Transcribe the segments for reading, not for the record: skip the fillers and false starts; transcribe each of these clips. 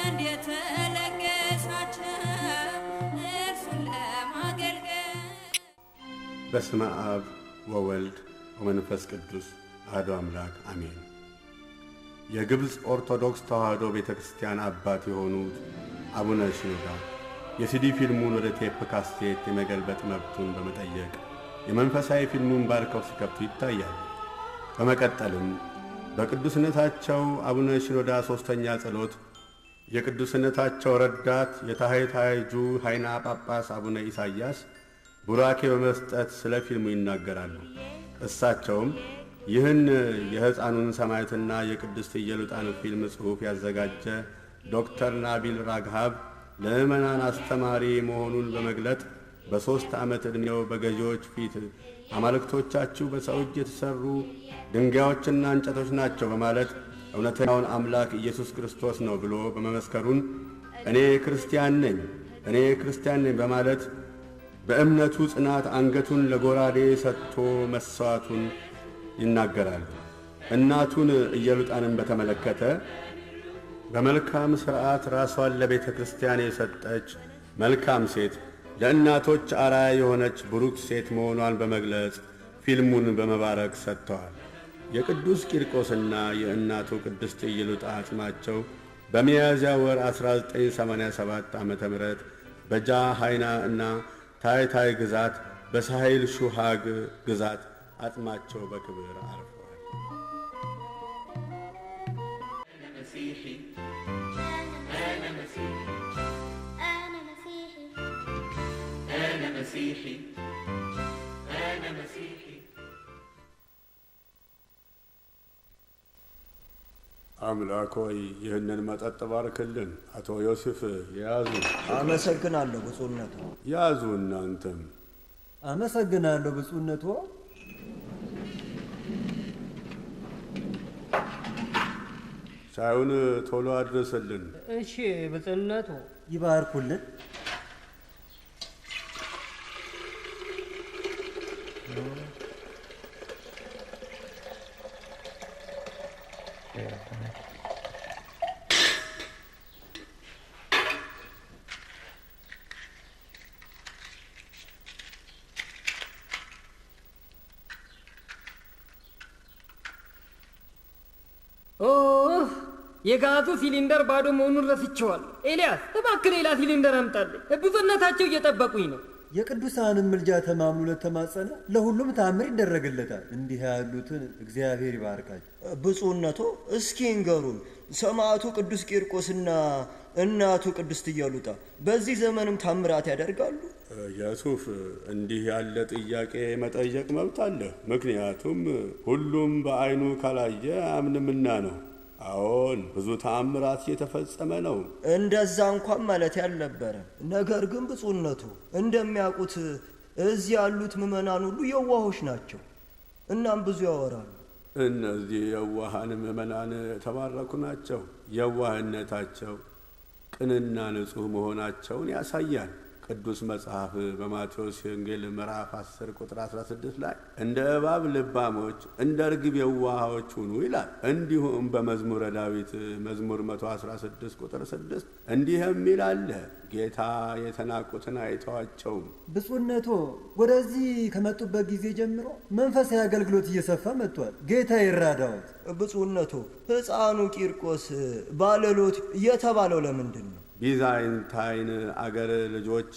ዘንድ የተለገሳቸው እርሱን ለማገልገል። በስመ አብ ወወልድ ወመንፈስ ቅዱስ አሐዱ አምላክ አሜን። የግብፅ ኦርቶዶክስ ተዋሕዶ ቤተ ክርስቲያን አባት የሆኑት አቡነ ሽኖዳ የሲዲ ፊልሙን ወደ ቴፕ ካሴት የመገልበጥ መብቱን በመጠየቅ የመንፈሳዊ ፊልሙን ባርከው ሲከፍቱ ይታያል። በመቀጠልም በቅዱስነታቸው አቡነ ሽኖዳ ሦስተኛ ጸሎት የቅዱስነታቸው ረዳት የታህታይጁ ኃይና ጳጳስ አቡነ ኢሳይያስ ቡራኬ በመስጠት ስለ ፊልሙ ይናገራሉ። እሳቸውም ይህን የሕፃኑን ሰማዕትና የቅድስት ኢየሉጣን ፊልም ጽሑፍ ያዘጋጀ ዶክተር ናቢል ራግሃብ ለምዕመናን አስተማሪ መሆኑን በመግለጥ በ3 ዓመት ዕድሜው በገዢዎች ፊት አማልክቶቻችሁ በሰው እጅ የተሠሩ ድንጋዮችና እንጨቶች ናቸው በማለት እውነተኛውን አምላክ ኢየሱስ ክርስቶስ ነው ብሎ በመመስከሩን እኔ ክርስቲያን ነኝ፣ እኔ ክርስቲያን ነኝ በማለት በእምነቱ ጽናት አንገቱን ለጎራዴ ሰጥቶ መሥዋዕቱን ይናገራሉ። እናቱን ኢየሉጣንን በተመለከተ በመልካም ሥርዓት ራሷን ለቤተ ክርስቲያን የሰጠች መልካም ሴት፣ ለእናቶች አርአያ የሆነች ብሩክ ሴት መሆኗን በመግለጽ ፊልሙን በመባረክ ሰጥተዋል። የቅዱስ ቂርቆስና የእናቱ ቅድስት ኢየሉጣ አጽማቸው በሚያዝያ ወር 1987 ዓ.ም በጃ ሃይና እና ታይታይ ግዛት በሳሂል ሹሃግ ግዛት አጽማቸው በክብር አርፈዋል። أنا مسيحي، أنا مسيحي، أنا مسيحي، أنا مسيحي، أنا مسيحي. አምላክ ሆይ ይህንን መጠጥ ባርክልን። አቶ ዮሴፍ ያዙ። አመሰግናለሁ ብፁዕነቱ። ያዙ እናንተም። አመሰግናለሁ ብፁዕነቶ። ሻዩን ቶሎ አድርስልን። እሺ ብፁዕነቱ። ይባርኩልን። ኦህ፣ የጋዙ ሲሊንደር ባዶ መሆኑን ረስቼዋለሁ። ኤልያስ እባክህ ሌላ ሲሊንደር አምጣልኝ። ብፁዕነታቸው እየጠበቁኝ ነው። የቅዱሳንን ምልጃ ተማምኖ ለተማጸነ ለሁሉም ታምር ይደረግለታል። እንዲህ ያሉትን እግዚአብሔር ይባርካቸው። ብፁዕነቶ እስኪ ይንገሩን፣ ሰማዕቱ ቅዱስ ቂርቆስና እናቱ ቅድስት ኢየሉጣ በዚህ ዘመንም ታምራት ያደርጋሉ? የሱፍ፣ እንዲህ ያለ ጥያቄ መጠየቅ መብት አለህ። ምክንያቱም ሁሉም በዓይኑ ካላየ አያምንምና ነው። አዎን፣ ብዙ ተአምራት እየተፈጸመ ነው። እንደዛ እንኳን ማለት ያልነበረ። ነገር ግን ብፁዕነቱ እንደሚያውቁት እዚህ ያሉት ምዕመናን ሁሉ የዋሆች ናቸው። እናም ብዙ ያወራሉ። እነዚህ የዋሃን ምዕመናን የተባረኩ ናቸው። የዋህነታቸው ቅንና ንጹሕ መሆናቸውን ያሳያል። ቅዱስ መጽሐፍ በማቴዎስ ወንጌል ምዕራፍ 10 ቁጥር 16 ላይ እንደ እባብ ልባሞች እንደ ርግብ የዋሃዎች ሁኑ ይላል። እንዲሁም በመዝሙረ ዳዊት መዝሙር 116 ቁጥር 6 እንዲህ የሚል አለ፣ ጌታ የተናቁትን አይተዋቸውም። ብፁዕነቶ ወደዚህ ከመጡበት ጊዜ ጀምሮ መንፈሳዊ አገልግሎት እየሰፋ መጥቷል። ጌታ ይራዳዎት። ብፁዕነቶ ሕፃኑ ቂርቆስ ባለሎት የተባለው ለምንድን ነው? ቢዛይንታይን አገር ልጆች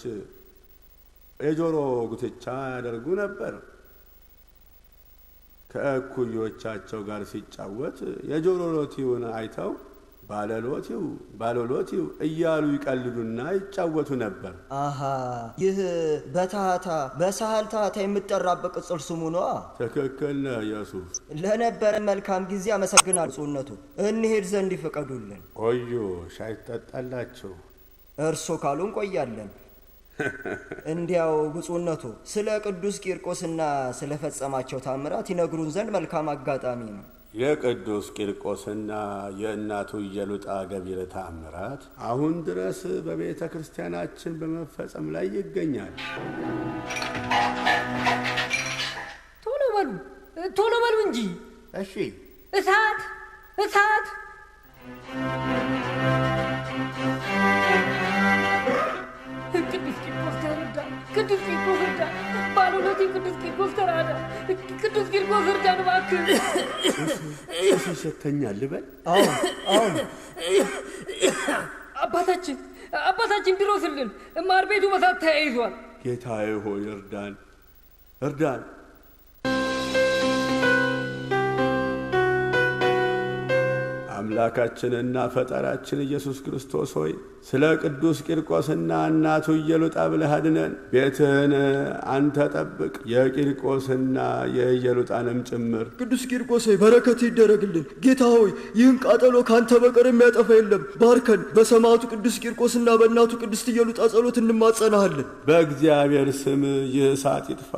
የጆሮ ጉትቻ ያደርጉ ነበር። ከእኩዮቻቸው ጋር ሲጫወት የጆሮ ሎቲውን አይተው ባለሎቲው ባለሎቲው እያሉ ይቀልዱና ይጫወቱ ነበር። አሃ፣ ይህ በታህታ በሳህል ታህታ የምጠራበት ቅጽል ስሙ ነዋ። ትክክል ነህ ኢየሱስ። ለነበረ መልካም ጊዜ አመሰግናለሁ ብፁዕነቱ። እንሄድ ዘንድ ይፈቀዱልን። ቆዩ፣ ሻይ ትጠጣላችሁ። እርሶ ካሉ እንቆያለን። እንዲያው ብፁዕነቱ ስለ ቅዱስ ቂርቆስና ስለፈጸማቸው ታምራት ይነግሩን ዘንድ መልካም አጋጣሚ ነው። የቅዱስ ቂርቆስና የእናቱ ኢየሉጣ ገቢረ ተአምራት አሁን ድረስ በቤተ ክርስቲያናችን በመፈጸም ላይ ይገኛል። ቶሎ በሉ፣ ቶሎ በሉ እንጂ። እሺ። እሳት፣ እሳት! እባክህ። ጭስ ይሸተኛል ልበል? አዎ አዎ። አባታችን አባታችን ድረስልን! ማር ቤቱ በሳት ተያይዟል። ጌታዬ ሆይ እርዳን፣ እርዳን። አምላካችንና ፈጣሪያችን ኢየሱስ ክርስቶስ ሆይ ስለ ቅዱስ ቂርቆስና እናቱ ኢየሉጣ ብለህ አድነን። ቤትህን አንተ ጠብቅ፣ የቂርቆስና የኢየሉጣንም ጭምር። ቅዱስ ቂርቆስ ሆይ በረከት ይደረግልን። ጌታ ሆይ ይህን ቃጠሎ ካንተ በቀር የሚያጠፋ የለም። ባርከን። በሰማዕቱ ቅዱስ ቂርቆስና በእናቱ ቅድስት ኢየሉጣ ጸሎት እንማጸናሃለን። በእግዚአብሔር ስም ይህ እሳት ይጥፋ።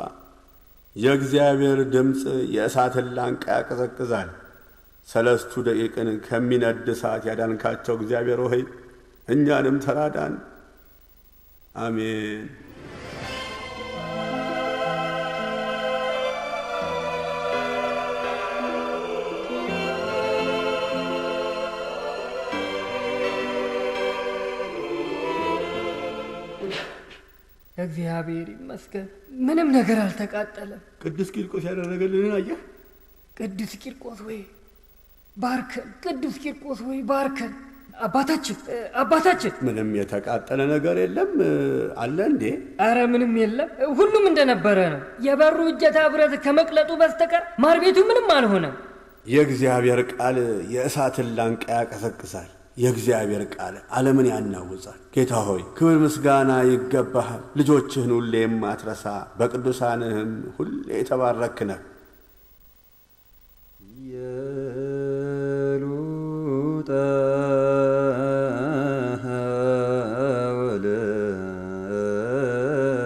የእግዚአብሔር ድምፅ የእሳትን ላንቃ ያቀዘቅዛል። ሰለስቱ ደቂቅን ከሚነድ እሳት ያዳንካቸው እግዚአብሔር ሆይ እኛንም ተራዳን። አሜን። እግዚአብሔር ይመስገን ምንም ነገር አልተቃጠለም። ቅዱስ ቂርቆስ ያደረገልንን አየህ? ቅዱስ ቂርቆስ ወይ ባርከን፣ ቅዱስ ቂርቆስ ወይ ባርከን። አባታችን አባታችን፣ ምንም የተቃጠለ ነገር የለም አለ እንዴ? አረ ምንም የለም፣ ሁሉም እንደነበረ ነው። የበሩ እጀታ ብረት ከመቅለጡ በስተቀር ማር ቤቱ ምንም አልሆነም። የእግዚአብሔር ቃል የእሳትን ላንቃ ያቀሰቅሳል። የእግዚአብሔር ቃል ዓለምን ያናውጻል። ጌታ ሆይ ክብር ምስጋና ይገባሃል። ልጆችህን ሁሌ የማትረሳ በቅዱሳንህም ሁሌ የተባረክ ነህ። ኢየሉጣ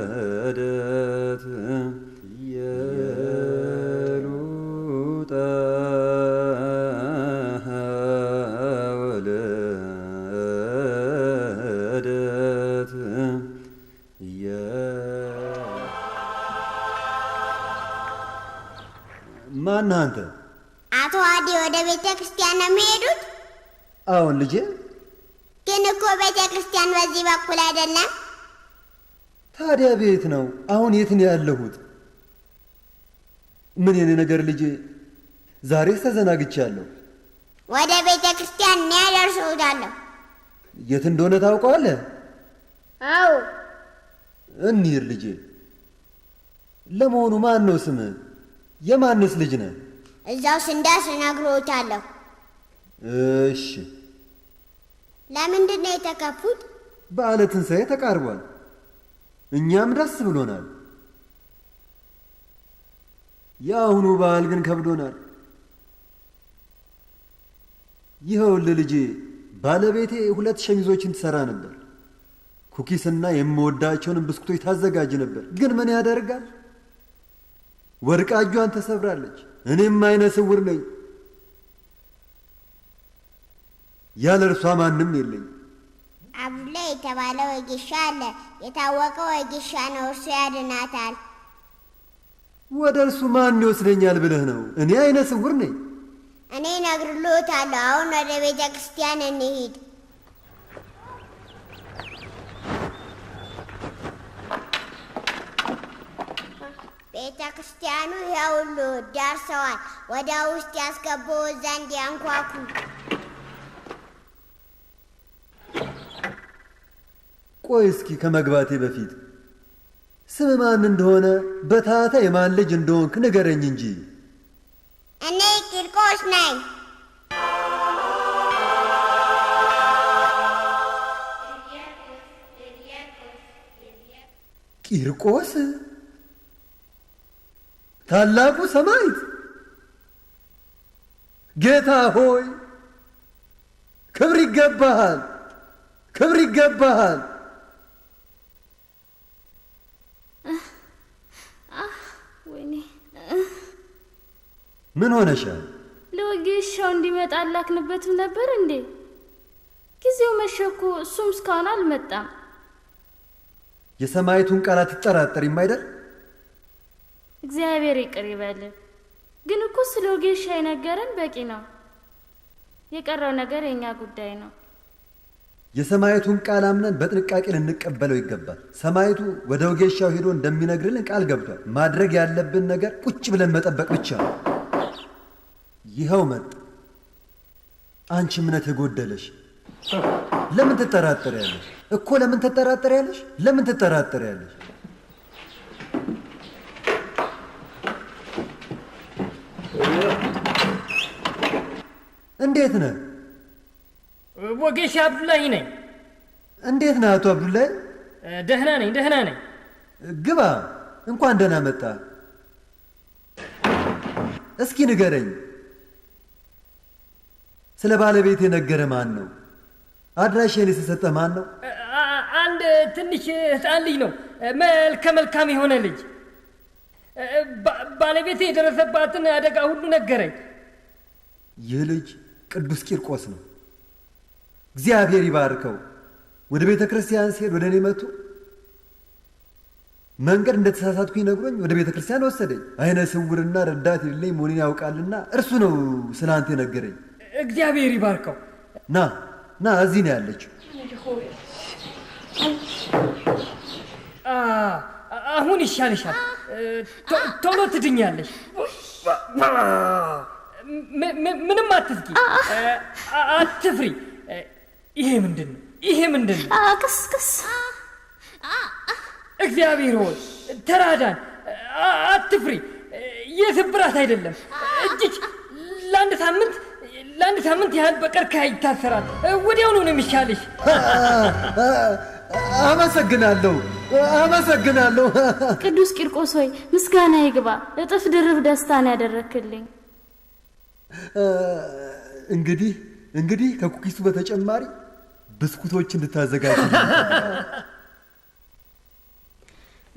ወለደት ኢየሉጣ ወለደት ማነህ አንተ? አቶ አዲ ወደ ቤተ ክርስቲያን ነው የሚሄዱት? አዎን ልጄ። ግን እኮ ቤተ ክርስቲያን በዚህ በኩል አይደለም። ታዲያ ቤት ነው። አሁን የት ነው ያለሁት? ምን የኔ ነገር ልጄ፣ ዛሬስ ተዘናግቻለሁ። ወደ ቤተ ክርስቲያን እኔ አደርሰውታለሁ። የት እንደሆነ ታውቀዋለህ? አዎ። እንሂድ ልጄ። ለመሆኑ ማን ነው ስምህ? የማንስ ልጅ ነህ? እዛው ስንደርስ እነግሮታለሁ። እሺ። ለምንድን ነው የተከፉት? በዓለ ትንሣኤ ተቃርቧል። እኛም ደስ ብሎናል። የአሁኑ በዓል ግን ከብዶናል። ይኸውልህ ልጄ፣ ባለቤቴ 2 ሸሚዞችን ትሰራ ነበር። ኩኪስና የምወዳቸውን ብስኩቶች ታዘጋጅ ነበር። ግን ምን ያደርጋል፣ ወድቃ እጇን ተሰብራለች። እኔም አይነ ስውር ነኝ። ያለ እርሷ ማንም የለኝ። አብዱላ የተባለ ወጌሻ አለ። የታወቀ ወጌሻ ነው። እርሱ ያድናታል። ወደ እርሱ ማን ይወስደኛል ብለህ ነው? እኔ አይነ ስውር ነኝ። እኔ እነግርልዎታለሁ። አሁን ወደ ቤተ ክርስቲያን እንሂድ። ቤተ ክርስቲያኑ ይኸውልዎ ደርሰዋል። ወደ ውስጥ ያስገባዎ ዘንድ ያንኳኩ። ቆይ እስኪ ከመግባቴ በፊት ስም ማን እንደሆነ በታታ የማን ልጅ እንደሆንክ ንገረኝ እንጂ። እኔ ቂርቆስ ነኝ። ቂርቆስ ታላቁ ሰማዕት። ጌታ ሆይ ክብር ይገባሃል፣ ክብር ይገባሃል። ወይኔ ምን ሆነሻል? ለወጌሻው እንዲመጣ አላክንበትም ነበር እንዴ? ጊዜው መሸ እኮ፣ እሱም እስካሁን አልመጣም። የሰማዕቱን ቃል አትጠራጠሪም አይደል? እግዚአብሔር ይቅር ይበል። ግን እኮ ስለ ወጌሻ የነገረን በቂ ነው። የቀረው ነገር የኛ ጉዳይ ነው። የሰማዕቱን ቃል አምነን በጥንቃቄ ልንቀበለው ይገባል። ሰማዕቱ ወደ ወጌሻው ሄዶ እንደሚነግርልን ቃል ገብቷል። ማድረግ ያለብን ነገር ቁጭ ብለን መጠበቅ ብቻ ነው። ይኸው መጣ። አንቺ እምነት የጎደለሽ ለምን ትጠራጠሪያለሽ? እኮ ለምን ትጠራጠሪያለሽ? ለምን ትጠራጠሪያለሽ? እንዴት ነህ? ወጌሻ አብዱላሂ ነኝ። እንዴት ነህ አቶ አብዱላሂ? ደህና ነኝ፣ ደህና ነኝ። ግባ። እንኳን ደህና መጣ። እስኪ ንገረኝ፣ ስለ ባለቤት የነገረ ማን ነው? አድራሻዬን የሰጠ ማን ነው? አንድ ትንሽ ሕፃን ልጅ ነው፣ መልከ መልካም የሆነ ልጅ። ባለቤቴ የደረሰባትን አደጋ ሁሉ ነገረኝ። ይህ ልጅ ቅዱስ ቂርቆስ ነው። እግዚአብሔር ይባርከው። ወደ ቤተ ክርስቲያን ሲሄድ ወደ እኔ መጥቶ መንገድ እንደተሳሳትኩኝ ነግሮኝ ወደ ቤተ ክርስቲያን ወሰደኝ። አይነ ስውርና ረዳት የሌለኝ መሆኔን ያውቃልና እርሱ ነው ስለ አንተ የነገረኝ። እግዚአብሔር ይባርከው። ና ና፣ እዚህ ነው ያለችው። አሁን ይሻልሻል፣ ቶሎ ትድኛለሽ። ምንም አትስጊ፣ አትፍሪ። ይሄ ምንድን ነው? ይሄ ምንድን ነው? ቀስ ቀስ። እግዚአብሔር ሆይ ተራዳን። አትፍሪ፣ የስብራት አይደለም። እጅሽ ለአንድ ሳምንት ያህል በቀርከሃ ይታሰራል። ወዲያውኑ ነው የሚሻልሽ። አመሰግናለሁ፣ አመሰግናለሁ። ቅዱስ ቂርቆስ ሆይ ምስጋና ይግባ። እጥፍ ድርብ ደስታን ያደረክልኝ። እንግዲህ ከኩኪሱ በተጨማሪ ብስኩቶች እንድታዘጋጅ።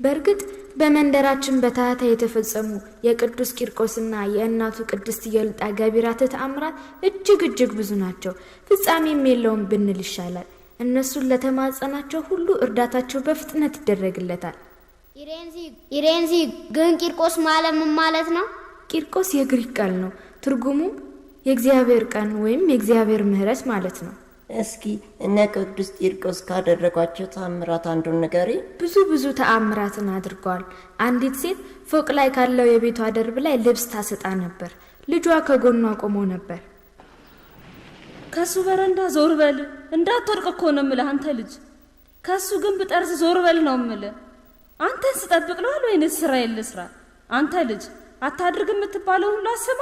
በእርግጥ በመንደራችን በታህታ የተፈጸሙ የቅዱስ ቂርቆስና የእናቱ ቅድስት ኢየሉጣ ገቢራተ ተአምራት እጅግ እጅግ ብዙ ናቸው። ፍጻሜም የለውም ብንል ይሻላል። እነሱን ለተማጸናቸው ሁሉ እርዳታቸው በፍጥነት ይደረግለታል። ኢሬንዚ፣ ግን ቂርቆስ ማለት ምን ማለት ነው? ቂርቆስ የግሪክ ቃል ነው። ትርጉሙም የእግዚአብሔር ቀን ወይም የእግዚአብሔር ምሕረት ማለት ነው። እስኪ እነ ቅዱስ ቂርቆስ ካደረጓቸው ተአምራት አንዱን ንገሪ። ብዙ ብዙ ተአምራትን አድርገዋል። አንዲት ሴት ፎቅ ላይ ካለው የቤቷ ደርብ ላይ ልብስ ታሰጣ ነበር። ልጇ ከጎኗ ቆሞ ነበር። ከሱ በረንዳ ዞር በል እንዳትወድቅ እኮ ነው የምልህ አንተ ልጅ። ከሱ ግንብ ጠርዝ ዞር በል ነው የምልህ። አንተን ስጠብቅ ለዋል ወይንስ ስራዬን ልስራ? አንተ ልጅ አታድርግ የምትባለው ሁሉ አሰማ።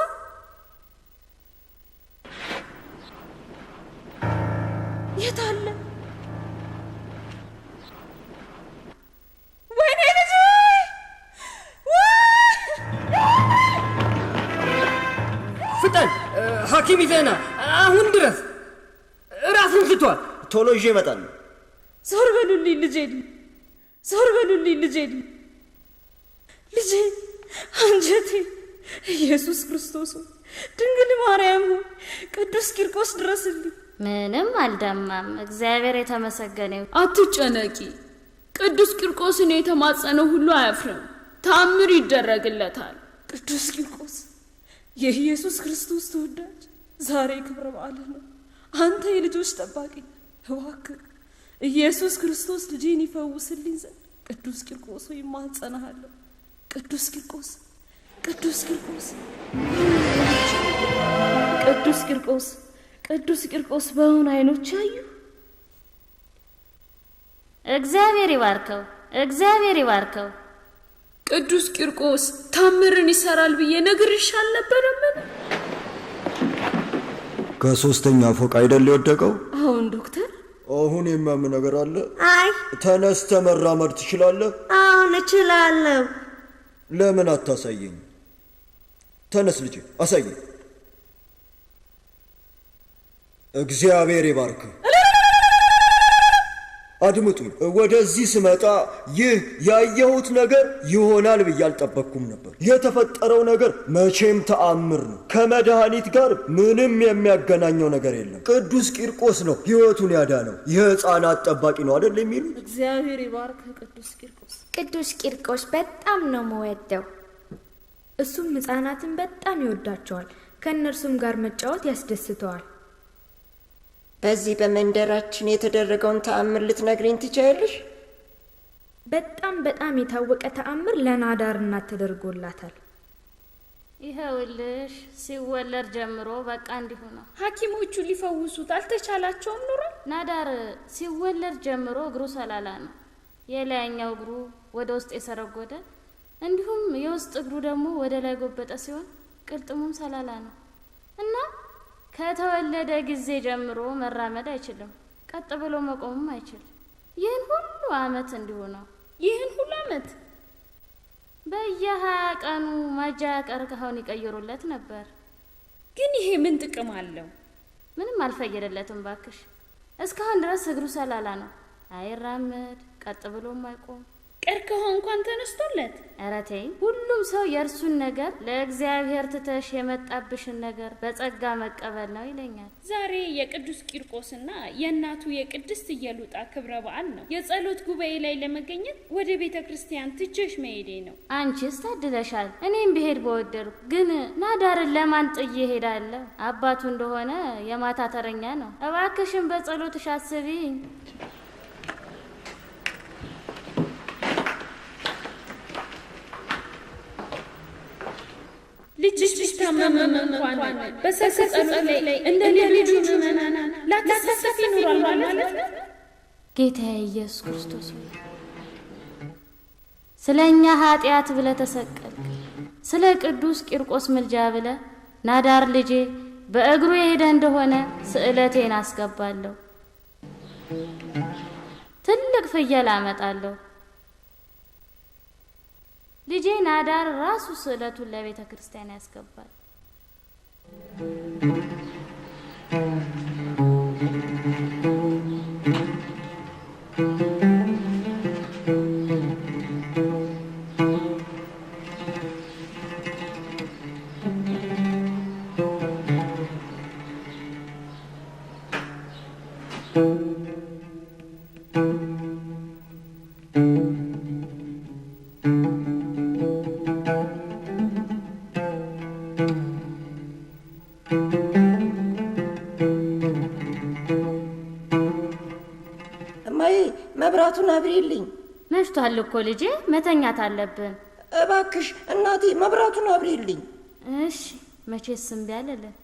የት አለ? ወይኔ ልጅ! ፍጠን! ሐኪም ይዘና አሁን ድረስ። ራሱን ስቷል። ቶሎ ይዤ እመጣለሁ። ዞር በሉልኝ ልጄ፣ ዞር በሉልኝ ልጄ፣ ልጄ አንጀቴ። ኢየሱስ ክርስቶስ ሆይ፣ ድንግል ማርያም ሆይ፣ ቅዱስ ቂርቆስ ድረስልኝ። ምንም አልደማም። እግዚአብሔር የተመሰገነ ይሁን። አትጨነቂ። ቅዱስ ቂርቆስን የተማጸነው ሁሉ አያፍርም፣ ተአምር ይደረግለታል። ቅዱስ ቂርቆስ የኢየሱስ ክርስቶስ ተወዳጅ፣ ዛሬ ክብረ በዓልህ ነው። አንተ የልጆች ጠባቂ፣ እባክህ ኢየሱስ ክርስቶስ ልጄን ይፈውስልኝ ዘንድ ቅዱስ ቂርቆስ ሆይ እማጸንሃለሁ። ቅዱስ ቂርቆስ፣ ቅዱስ ቂርቆስ፣ ቅዱስ ቂርቆስ፣ ቅዱስ ቂርቆስ በእውን አይኖች ያዩ። እግዚአብሔር ይባርከው፣ እግዚአብሔር ይባርከው። ቅዱስ ቂርቆስ ታምርን ይሰራል ብዬ ነግሬሽ አልነበረምን? ከሶስተኛ ፎቅ አይደል የወደቀው? አሁን ዶክተር፣ አሁን የሚያም ነገር አለ? አይ። ተነስተ መራመድ ትችላለህ? አሁን እችላለሁ። ለምን አታሳየኝ? ተነስ ልጄ፣ አሳየኝ። እግዚአብሔር ይባርክ። አድምጡኝ። ወደዚህ ስመጣ ይህ ያየሁት ነገር ይሆናል ብዬ አልጠበቅኩም ነበር። የተፈጠረው ነገር መቼም ተአምር ነው። ከመድኃኒት ጋር ምንም የሚያገናኘው ነገር የለም። ቅዱስ ቂርቆስ ነው ሕይወቱን ያዳነው። የሕፃናት ጠባቂ ነው አይደል የሚሉት? እግዚአብሔር ይባርክ ቅዱስ ቂርቆስ። ቅዱስ ቂርቆስ በጣም ነው መወደው። እሱም ሕፃናትን በጣም ይወዳቸዋል። ከእነርሱም ጋር መጫወት ያስደስተዋል። በዚህ በመንደራችን የተደረገውን ተአምር ልትነግሪኝ ትችያለሽ? በጣም በጣም የታወቀ ተአምር ለናዳር እናት ተደርጎላታል። ይኸውልሽ ሲወለድ ጀምሮ በቃ እንዲሁ ነው። ሐኪሞቹ ሊፈውሱት አልተቻላቸውም ኑሯል። ናዳር ሲወለድ ጀምሮ እግሩ ሰላላ ነው። የላይኛው እግሩ ወደ ውስጥ የሰረጎደ እንዲሁም የውስጥ እግሩ ደግሞ ወደ ላይ ጎበጠ ሲሆን ቅልጥሙም ሰላላ ነው እና ከተወለደ ጊዜ ጀምሮ መራመድ አይችልም፣ ቀጥ ብሎ መቆምም አይችል። ይህን ሁሉ አመት እንዲሁ ነው። ይህን ሁሉ አመት በየ20 ቀኑ ማጃ ቀርከሃውን ይቀይሩለት ነበር። ግን ይሄ ምን ጥቅም አለው? ምንም አልፈየደለትም ባክሽ። እስካሁን ድረስ እግሩ ሰላላ ነው። አይራመድ፣ ቀጥ ብሎም አይቆም። ቀርከሃው እንኳን ተነስቶለት። ኧረ ተይኝ። ሁሉም ሰው የእርሱን ነገር ለእግዚአብሔር ትተሽ የመጣብሽን ነገር በጸጋ መቀበል ነው ይለኛል። ዛሬ የቅዱስ ቂርቆስና የእናቱ የቅድስት ኢየሉጣ ክብረ በዓል ነው። የጸሎት ጉባኤ ላይ ለመገኘት ወደ ቤተ ክርስቲያን ትቼሽ መሄዴ ነው። አንቺስ ታድለሻል። እኔም ብሄድ በወደድኩ፣ ግን ናዳርን ለማን ጥዬ እሄዳለሁ? አባቱ እንደሆነ የማታ ተረኛ ነው። እባክሽን በጸሎትሽ አስቢኝ። ልጅሽ ቢታመም እንኳን በሰርክ ጸሎት ላይ እንደ ሌሎቹ ምዕመናን ላትሳተፊ ይኖራል ማለት ነው። ጌታዬ ኢየሱስ ክርስቶስ ሆይ ስለ እኛ ኃጢአት ብለህ ተሰቀልክ። ስለ ቅዱስ ቂርቆስ ምልጃ ብለህ ናዳር ልጄ በእግሩ የሄደ እንደሆነ ስዕለቴን አስገባለሁ፣ ትልቅ ፍየል አመጣለሁ። ልጄ ናዳር ራሱ ስዕለቱን ለቤተ ክርስቲያን ያስገባል። እማዬ መብራቱን አብሪልኝ። መሽቷል እኮ ልጄ፣ መተኛት አለብን። እባክሽ እናቴ መብራቱን አብሪልኝ። እሺ፣ መቼስ እምቢ አልልም።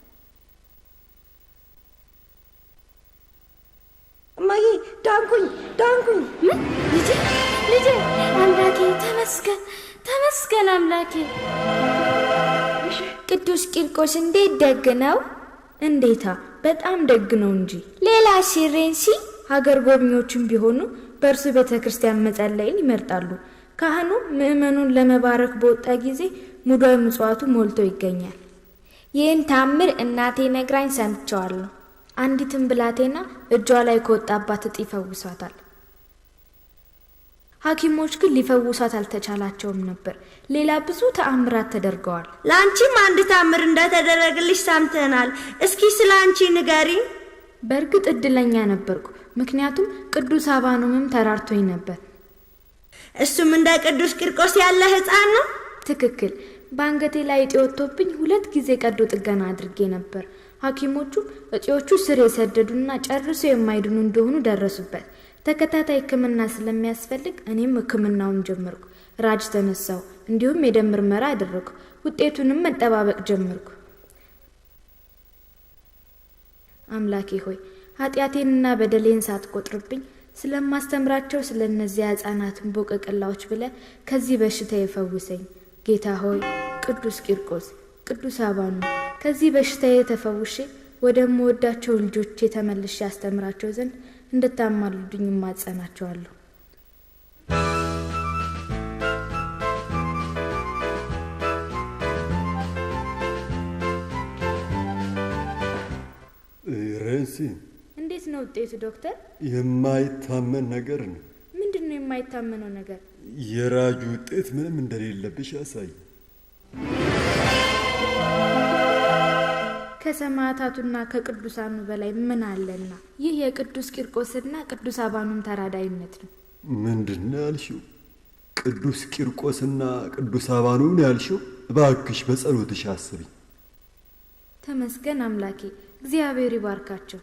እማዬ ዳንኩኝ፣ ዳንኩኝ። ምን ልጄ፣ ልጄ፣ አምላኬ ተመስገን፣ ተመስገን አምላኬ። ቅዱስ ቂርቆስ እንዴት ደግ ነው! እንዴታ በጣም ደግ ነው እንጂ። ሌላ ሲሬንሲ ሀገር ጎብኚዎችም ቢሆኑ በእርሱ ቤተ ክርስቲያን መጸለይን ይመርጣሉ። ካህኑ ምዕመኑን ለመባረክ በወጣ ጊዜ ሙዳየ ምጽዋቱ ሞልቶ ይገኛል። ይህን ታምር እናቴ ነግራኝ ሰምቸዋለሁ። አንዲትም ብላቴና እጇ ላይ ከወጣባት እጢ ይፈውሳታል። ሐኪሞች ግን ሊፈውሷት አልተቻላቸውም ነበር። ሌላ ብዙ ተአምራት ተደርገዋል። ለአንቺም አንድ ታምር እንደተደረገልሽ ሰምተናል። እስኪ ስለ አንቺ ንገሪ። በእርግጥ እድለኛ ነበርኩ፣ ምክንያቱም ቅዱስ አባኖምም ተራርቶኝ ነበር። እሱም እንደ ቅዱስ ቂርቆስ ያለ ሕፃን ነው። ትክክል። በአንገቴ ላይ እጢ ወጥቶብኝ 2 ጊዜ ቀዶ ጥገና አድርጌ ነበር። ሐኪሞቹም እጢዎቹ ስር የሰደዱና ጨርሶ የማይድኑ እንደሆኑ ደረሱበት። ተከታታይ ሕክምና ስለሚያስፈልግ እኔም ሕክምናውን ጀመርኩ። ራጅ ተነሳው፣ እንዲሁም የደም ምርመራ አደረግኩ። ውጤቱንም መጠባበቅ ጀመርኩ። አምላኬ ሆይ ኃጢአቴንና በደሌን ሳትቆጥርብኝ ስለማስተምራቸው ስለ እነዚያ ሕፃናትን ቦቀቅላዎች ብለህ ከዚህ በሽታ የፈውሰኝ። ጌታ ሆይ ቅዱስ ቂርቆስ፣ ቅዱስ አባኑ ከዚህ በሽታዬ ተፈውሼ ወደምወዳቸው ልጆቼ ተመልሼ አስተምራቸው ዘንድ እንድታማልዱኝ እማጸናቸዋለሁ። ሬንሲ፣ እንዴት ነው ውጤቱ ዶክተር? የማይታመን ነገር ነው። ምንድን ነው የማይታመነው ነገር? የራጁ ውጤት ምንም እንደሌለብሽ ያሳይ። ከሰማዕታቱና ከቅዱሳኑ በላይ ምን አለና? ይህ የቅዱስ ቂርቆስና ቅዱስ አባኑም ተራዳይነት ነው። ምንድን ነው ያልሽው? ቅዱስ ቂርቆስና ቅዱስ አባኑም ነው ያልሽው? እባክሽ በጸሎትሽ አስቢኝ። ተመስገን አምላኬ፣ እግዚአብሔር ይባርካቸው።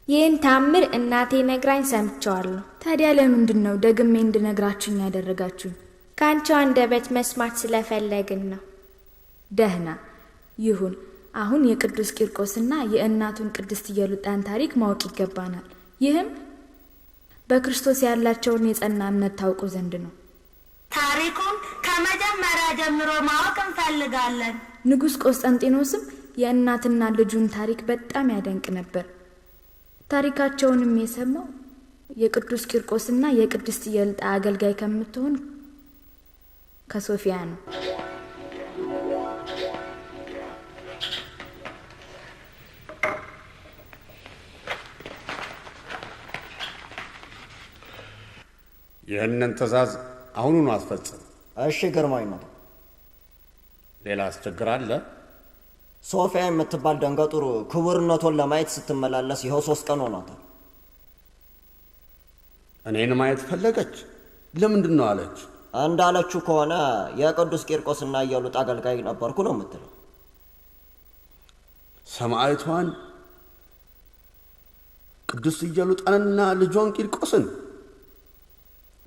ይህን ታምር እናቴ ነግራኝ ሰምቸዋለሁ። ታዲያ ለምንድን ነው ደግሜ እንድነግራችሁኝ ያደረጋችሁኝ? ከአንቺው አንደበት መስማት ስለፈለግን ነው። ደህና ይሁን፣ አሁን የቅዱስ ቂርቆስና የእናቱን ቅድስት ኢየሉጣን ታሪክ ማወቅ ይገባናል። ይህም በክርስቶስ ያላቸውን የጸና እምነት ታውቁ ዘንድ ነው። ታሪኩን ከመጀመሪያ ጀምሮ ማወቅ እንፈልጋለን። ንጉሥ ቆስጠንጢኖስም የእናትና ልጁን ታሪክ በጣም ያደንቅ ነበር። ታሪካቸውንም የሰማው የቅዱስ ቂርቆስና የቅድስት ኢየሉጣ አገልጋይ ከምትሆን ከሶፊያ ነው። ይህንን ትእዛዝ አሁኑኑ አስፈጽም። እሺ ግርማዊነቱ። ሌላ ችግር አለ? ሶፊያ የምትባል ደንገጡር ክቡርነቶን ለማየት ስትመላለስ ይኸው 3 ቀን ሆኗታል። እኔን ማየት ፈለገች? ለምንድን ነው አለች? እንዳለችው ከሆነ የቅዱስ ቂርቆስና ኢየሉጣ አገልጋይ ነበርኩ ነው የምትለው። ሰማዕቷን ቅዱስ ኢየሉጣንና ልጇን ቂርቆስን።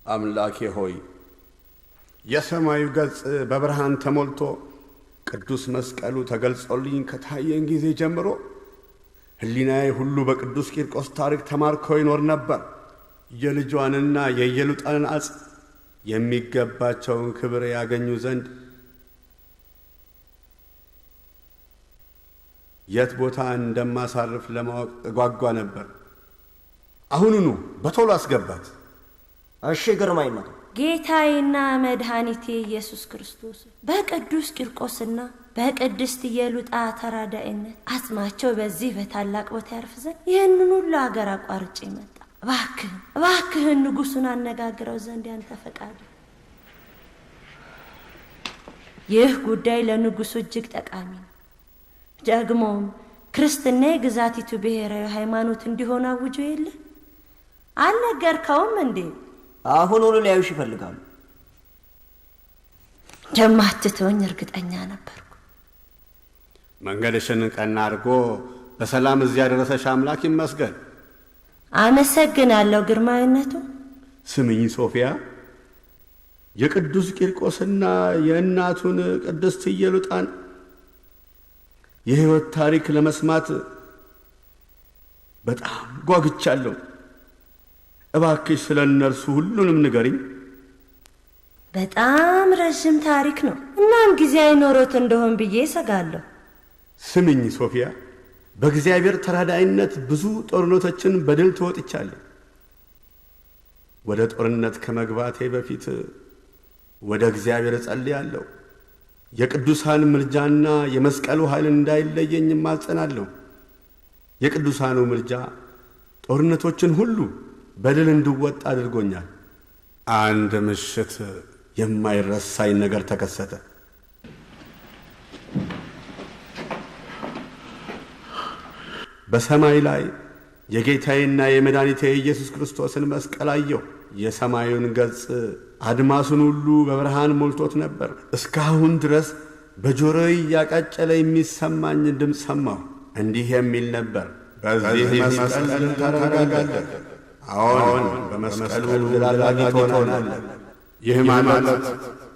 አምላኬ ሆይ፣ የሰማዩ ገጽ በብርሃን ተሞልቶ ቅዱስ መስቀሉ ተገልጾልኝ ከታየን ጊዜ ጀምሮ ሕሊናዬ ሁሉ በቅዱስ ቂርቆስ ታሪክ ተማርኮ ይኖር ነበር። የልጇንና የኢየሉጣንን አጽም የሚገባቸውን ክብር ያገኙ ዘንድ የት ቦታ እንደማሳርፍ ለማወቅ እጓጓ ነበር። አሁኑኑ በቶሎ አስገባት። እሺ ግርማዊነቱ። ጌታዬና መድኃኒቴ ኢየሱስ ክርስቶስ በቅዱስ ቂርቆስና በቅድስት ኢየሉጣ ተራዳኢነት አጽማቸው በዚህ በታላቅ ቦታ ያርፍ ዘንድ ይህንን ሁሉ አገር አቋርጬ መጣ። እባክህን ንጉሱን አነጋግረው ዘንድ ያንተ ፈቃድ። ይህ ጉዳይ ለንጉሱ እጅግ ጠቃሚ ነው። ደግሞም ክርስትና የግዛቲቱ ብሔራዊ ሃይማኖት እንዲሆን አውጆ የለ? አልነገርከውም እንዴ? አሁኑኑ ሊያዩሽ ይፈልጋሉ። እንደማትተወኝ እርግጠኛ ነበርኩ። መንገድሽን ቀና አድርጎ በሰላም እዚያ ያደረሰሽ አምላክ ይመስገን። አመሰግናለሁ ግርማዊነቱ። ስምኝ ሶፊያ፣ የቅዱስ ቂርቆስና የእናቱን ቅድስት ኢየሉጣን የሕይወት ታሪክ ለመስማት በጣም ጓግቻለሁ። እባክሽ ስለ እነርሱ ሁሉንም ንገሪኝ። በጣም ረዥም ታሪክ ነው። እናም ጊዜ አይኖሮት እንደሆን ብዬ እሰጋለሁ። ስምኝ ሶፊያ፣ በእግዚአብሔር ተራዳኢነት ብዙ ጦርነቶችን በድል ተወጥቻለሁ። ወደ ጦርነት ከመግባቴ በፊት ወደ እግዚአብሔር እጸልያለሁ። የቅዱሳን ምልጃና የመስቀሉ ኃይል እንዳይለየኝ እማጸናለሁ። የቅዱሳኑ ምልጃ ጦርነቶችን ሁሉ በድል እንድወጣ አድርጎኛል። አንድ ምሽት የማይረሳኝ ነገር ተከሰተ። በሰማይ ላይ የጌታዬና የመድኃኒቴ የኢየሱስ ክርስቶስን መስቀል አየሁ። የሰማዩን ገጽ አድማሱን ሁሉ በብርሃን ሞልቶት ነበር። እስካሁን ድረስ በጆሮዬ እያቃጨለ የሚሰማኝ ድምፅ ሰማሁ። እንዲህ የሚል ነበር፣ በዚህ መስቀል ድል ታደርጋለህ። አዎን፣ በመስቀሉ ድል አድራጊ ትሆናለህ። ይህ ማለት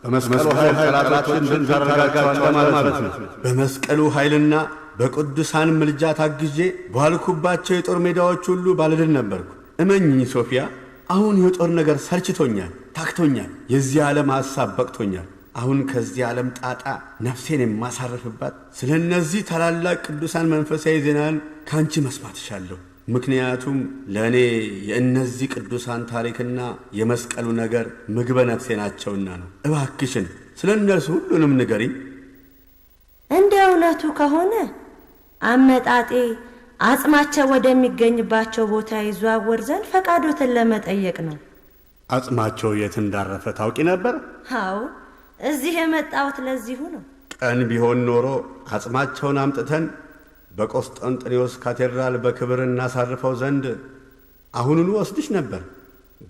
በመስቀሉ ኃይል ጠላቶችን ድል ታደርጋቸዋለህ ማለት ነው። በመስቀሉ ኃይልና በቅዱሳን ምልጃ ታግዤ በዋልኩባቸው የጦር ሜዳዎች ሁሉ ባለድል ነበርኩ። እመኝኝ ሶፊያ፣ አሁን የጦር ነገር ሰልችቶኛል፣ ታክቶኛል። የዚህ ዓለም ሐሳብ በቅቶኛል። አሁን ከዚህ ዓለም ጣጣ ነፍሴን የማሳርፍባት ስለ እነዚህ ታላላቅ ቅዱሳን መንፈሳዊ ዜናን ከአንቺ መስማት እሻለሁ። ምክንያቱም ለእኔ የእነዚህ ቅዱሳን ታሪክና የመስቀሉ ነገር ምግበ ነፍሴ ናቸውና ነው። እባክሽን ስለ እነርሱ ሁሉንም ንገሪኝ። እንደ እውነቱ ከሆነ አመጣጤ አጽማቸው ወደሚገኝባቸው ቦታ ይዘዋወር ዘንድ ፈቃዶትን ለመጠየቅ ነው። አጽማቸው የት እንዳረፈ ታውቂ ነበር? አዎ፣ እዚህ የመጣሁት ለዚሁ ነው። ቀን ቢሆን ኖሮ አጽማቸውን አምጥተን በቆስጠንጥኔዎስ ካቴድራል በክብር እናሳርፈው ዘንድ አሁኑኑ ወስድሽ ነበር።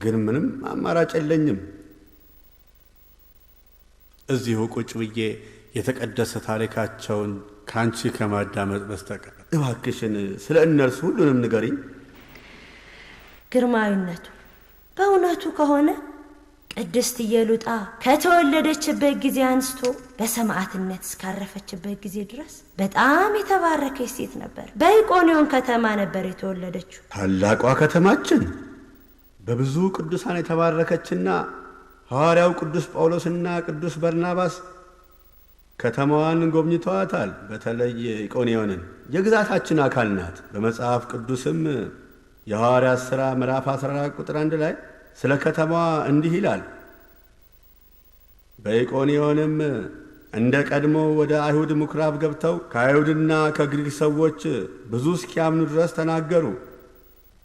ግን ምንም አማራጭ የለኝም። እዚሁ ቁጭ ብዬ የተቀደሰ ታሪካቸውን ከአንቺ ከማዳመጥ በስተቀር እባክሽን ስለ እነርሱ ሁሉንም ንገሪኝ። ግርማዊነቱ፣ በእውነቱ ከሆነ ቅድስት ኢየሉጣ ከተወለደችበት ጊዜ አንስቶ በሰማዕትነት እስካረፈችበት ጊዜ ድረስ በጣም የተባረከች ሴት ነበር። በኢቆንዮን ከተማ ነበር የተወለደችው። ታላቋ ከተማችን በብዙ ቅዱሳን የተባረከችና ሐዋርያው ቅዱስ ጳውሎስና ቅዱስ በርናባስ ከተማዋን ጎብኝተዋታል። በተለይ ኢቆንዮንን የግዛታችን አካል ናት። በመጽሐፍ ቅዱስም የሐዋርያት ሥራ ምዕራፍ 14 ቁጥር 1 ላይ ስለ ከተማዋ እንዲህ ይላል፣ በኢቆንዮንም እንደ ቀድሞ ወደ አይሁድ ምኵራብ ገብተው ከአይሁድና ከግሪክ ሰዎች ብዙ እስኪያምኑ ድረስ ተናገሩ።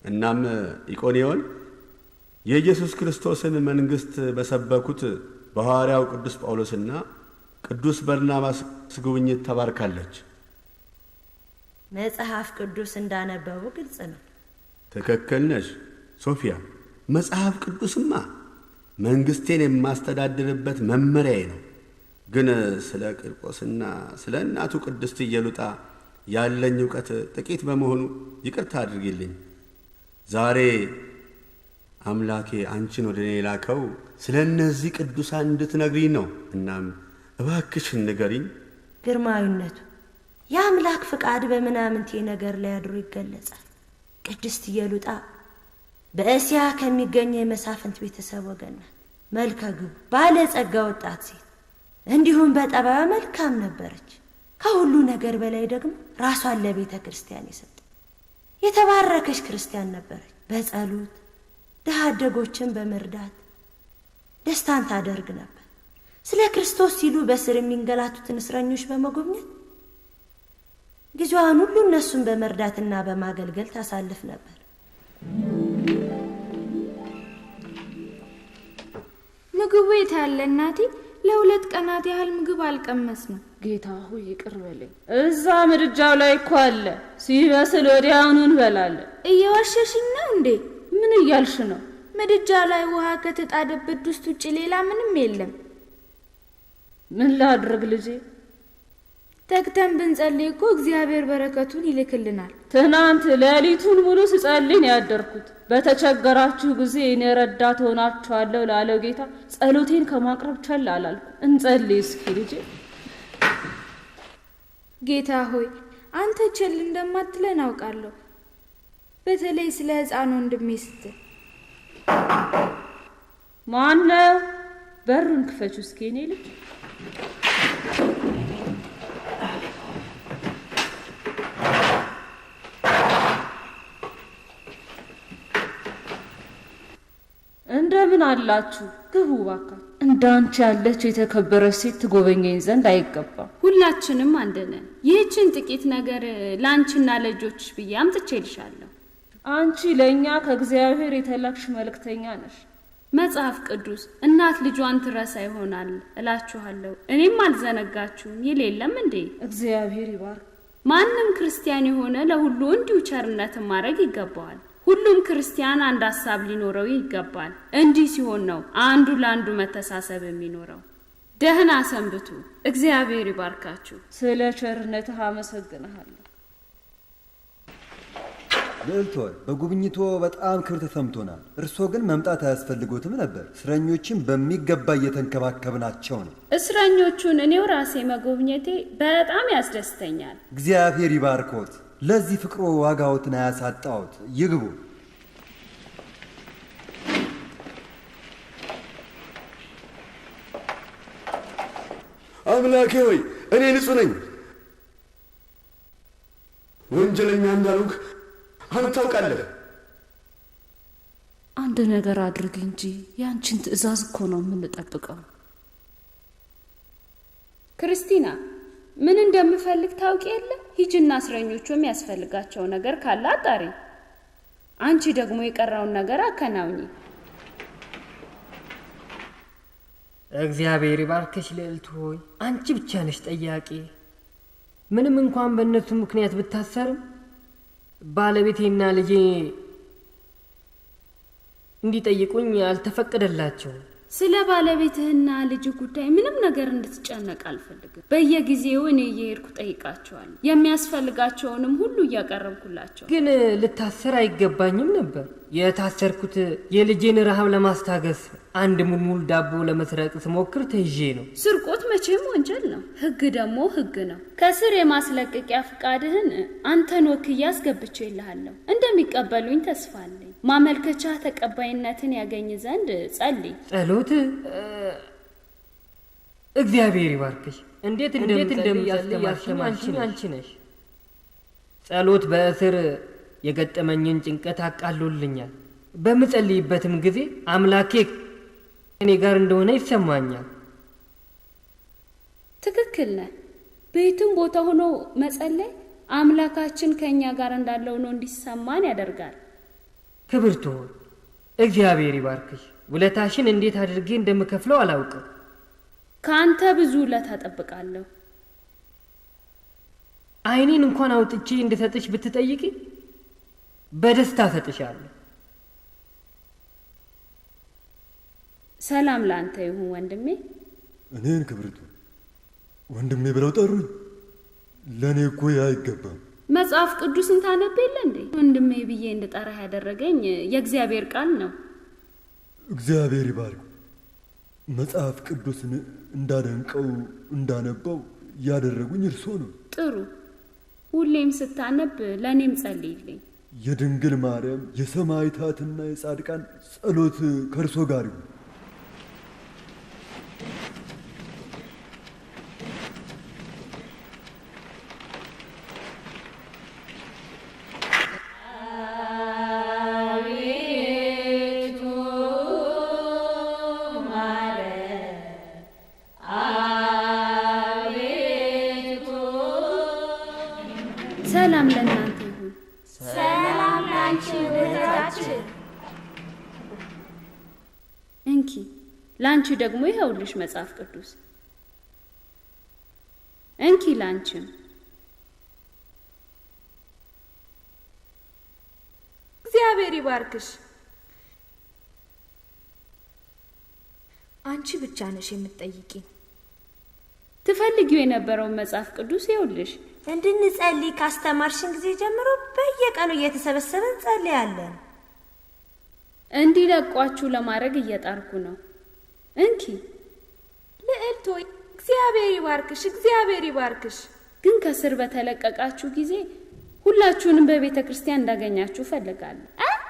እናም ኢቆንዮን የኢየሱስ ክርስቶስን መንግሥት በሰበኩት በሐዋርያው ቅዱስ ጳውሎስና ቅዱስ በርናባስ ጉብኝት ተባርካለች። መጽሐፍ ቅዱስ እንዳነበቡ ግልጽ ነው። ትክክል ነሽ ሶፊያ። መጽሐፍ ቅዱስማ መንግሥቴን የማስተዳድርበት መመሪያዬ ነው። ግን ስለ ቂርቆስና ስለ እናቱ ቅድስት ኢየሉጣ ያለኝ እውቀት ጥቂት በመሆኑ ይቅርታ አድርጊልኝ። ዛሬ አምላኬ አንቺን ወደ እኔ የላከው ስለ እነዚህ ቅዱሳን እንድትነግሪኝ ነው። እናም እባክሽን ንገሪኝ። ግርማዊነቱ የአምላክ ፍቃድ በምናምንቴ ነገር ላይ አድሮ ይገለጻል። ቅድስት ኢየሉጣ በእስያ ከሚገኘ የመሳፍንት ቤተሰብ ወገን ናት። መልከ ግቡ ባለጸጋ ወጣት ሴት እንዲሁም በጠባዩ መልካም ነበረች። ከሁሉ ነገር በላይ ደግሞ ራሷን ለቤተ ክርስቲያን የሰጠ የተባረከች ክርስቲያን ነበረች። በጸሎት ድሃ አደጎችን በመርዳት ደስታን ታደርግ ነበር። ስለ ክርስቶስ ሲሉ በስር የሚንገላቱትን እስረኞች በመጎብኘት ጊዜዋን ሁሉ እነሱን በመርዳትና በማገልገል ታሳልፍ ነበር። ምግቡ የት አለ እናቴ? ለ2 ቀናት ያህል ምግብ አልቀመስንም። ጌታ ሆይ ይቅር በለኝ። እዛ ምድጃው ላይ እኮ አለ። ሲበስል ወዲያውኑ እንበላለን። እየዋሸሽኝ ነው እንዴ? ምን እያልሽ ነው? ምድጃ ላይ ውሃ ከተጣደበት ድስት ውጭ ሌላ ምንም የለም። ምን ላድርግ ልጄ? ተግተን ብንጸልይ እኮ እግዚአብሔር በረከቱን ይልክልናል። ትናንት ሌሊቱን ሙሉ ስጸልይ ነው ያደርኩት። በተቸገራችሁ ጊዜ እኔ ረዳት ሆናችኋለሁ ላለው ጌታ ጸሎቴን ከማቅረብ ቸል አላልኩ። እንጸልይ እስኪ ልጄ። ጌታ ሆይ አንተ ቸል እንደማትለን አውቃለሁ። በተለይ ስለ ሕፃን ወንድሜ ስትል። ማነው? በሩን ክፈች እስኪ የኔ ልጅ። እንደምን አላችሁ? ግቡ እባካችሁ። እንዳንቺ ያለች የተከበረች ሴት ትጎበኘኝ ዘንድ አይገባም። ሁላችንም አንድ ነን። ይህችን ጥቂት ነገር ላንቺና ለልጆችሽ ብዬ አምጥቼልሻለሁ። አንቺ ለእኛ ከእግዚአብሔር የተላክሽ መልእክተኛ ነሽ። መጽሐፍ ቅዱስ እናት ልጇን ትረሳ ይሆናል እላችኋለሁ፣ እኔም አልዘነጋችሁም ይል የለም እንዴ? እግዚአብሔር ይባርክ። ማንም ክርስቲያን የሆነ ለሁሉ እንዲሁ ቸርነትን ማድረግ ይገባዋል። ሁሉም ክርስቲያን አንድ ሀሳብ ሊኖረው ይገባል። እንዲህ ሲሆን ነው አንዱ ለአንዱ መተሳሰብ የሚኖረው። ደህና ሰንብቱ። እግዚአብሔር ይባርካችሁ። ስለ ቸርነትህ አመሰግንሃለሁ። ልዕልት ሆይ፣ በጉብኝቶ በጣም ክብር ተሰምቶናል። እርሶ ግን መምጣት አያስፈልጎትም ነበር። እስረኞችን በሚገባ እየተንከባከብናቸው ነው። እስረኞቹን እኔው ራሴ መጎብኘቴ በጣም ያስደስተኛል። እግዚአብሔር ይባርኮት። ለዚህ ፍቅሮ ዋጋዎትን አያሳጣዎት። ይግቡ። አምላኬ ሆይ እኔ ንጹሕ ነኝ፣ ወንጀለኛ እንዳልሆንክ አንተ ታውቃለህ። አንድ ነገር አድርግ እንጂ ያንቺን ትዕዛዝ እኮ ነው የምንጠብቀው። ክርስቲና ምን እንደምፈልግ ታውቂ የለ? ሂጂና እስረኞቹ የሚያስፈልጋቸው ነገር ካለ አጣሪ። አንቺ ደግሞ የቀረውን ነገር አከናውኚ። እግዚአብሔር ይባርክሽ ልዕልት ሆይ፣ አንቺ ብቻ ነሽ ጠያቂ። ምንም እንኳን በእነሱ ምክንያት ብታሰርም ባለቤቴና ልጄ እንዲጠይቁኝ አልተፈቀደላቸውም። ስለ ባለቤትህና ልጅ ጉዳይ ምንም ነገር እንድትጨነቅ አልፈልግም። በየጊዜው እኔ እየሄድኩ ጠይቃቸዋለሁ። የሚያስፈልጋቸውንም ሁሉ እያቀረብኩላቸው። ግን ልታሰር አይገባኝም ነበር። የታሰርኩት የልጄን ረሃብ ለማስታገስ አንድ ሙልሙል ዳቦ ለመስረቅ ስሞክር ተይዤ ነው። ስርቆት መቼም ወንጀል ነው። ህግ ደግሞ ህግ ነው። ከስር የማስለቀቂያ ፍቃድህን አንተን ወክዬ አስገብቼልሃለሁ። እንደሚቀበሉኝ ተስፋ አለኝ። ማመልከቻ ተቀባይነትን ያገኝ ዘንድ ጸልይ። ጸሎት? እግዚአብሔር ይባርክሽ። እንዴት እንደምጸልይ ያስተማርሽኝ አንቺ ነሽ። ጸሎት በእስር የገጠመኝን ጭንቀት አቃሎልኛል። በምጸልይበትም ጊዜ አምላኬ እኔ ጋር እንደሆነ ይሰማኛል። ትክክል ነህ። በየትም ቦታ ሆኖ መጸለይ አምላካችን ከእኛ ጋር እንዳለው ነው እንዲሰማን ያደርጋል። ክብርት ሆይ እግዚአብሔር ይባርክሽ። ውለታሽን እንዴት አድርጌ እንደምከፍለው አላውቅም። ከአንተ ብዙ ውለታ እጠብቃለሁ። ዓይኔን እንኳን አውጥቼ እንድሰጥሽ ብትጠይቂ በደስታ እሰጥሻለሁ። ሰላም ለአንተ ይሁን ወንድሜ። እኔን ክብርቱ ወንድሜ ብለው ጠሩኝ። ለእኔ እኮ ያ አይገባም። መጽሐፍ ቅዱስን ታነብ የለ እንዴ? ወንድሜ ብዬ እንድጠራህ ያደረገኝ የእግዚአብሔር ቃል ነው። እግዚአብሔር ይባርክ። መጽሐፍ ቅዱስን እንዳደንቀው እንዳነባው ያደረጉኝ እርሶ ነው። ጥሩ። ሁሌም ስታነብ ለእኔም ጸልይልኝ። የድንግል ማርያም የሰማዕታትና የጻድቃን ጸሎት ከእርሶ ጋር ይሁን። ሰላም ለእናንተ ይሁን። ሰላም ላንቺ እህታችን። እንኪ ላንቺ ደግሞ ይኸውልሽ መጽሐፍ ቅዱስ። እንኪ ላንቺም። እግዚአብሔር ይባርክሽ። አንቺ ብቻ ነሽ የምትጠይቂኝ። ትፈልጊው የነበረውን መጽሐፍ ቅዱስ ይኸውልሽ። እንድንጸልይ ካስተማርሽን ጊዜ ጀምሮ በየቀኑ እየተሰበሰብን እንጸልያለን። እንዲለቋችሁ ለማድረግ እየጣርኩ ነው። እንኪ ልዕልት ሆይ እግዚአብሔር ይባርክሽ፣ እግዚአብሔር ይባርክሽ። ግን ከስር በተለቀቃችሁ ጊዜ ሁላችሁንም በቤተ ክርስቲያን እንዳገኛችሁ እፈልጋለሁ።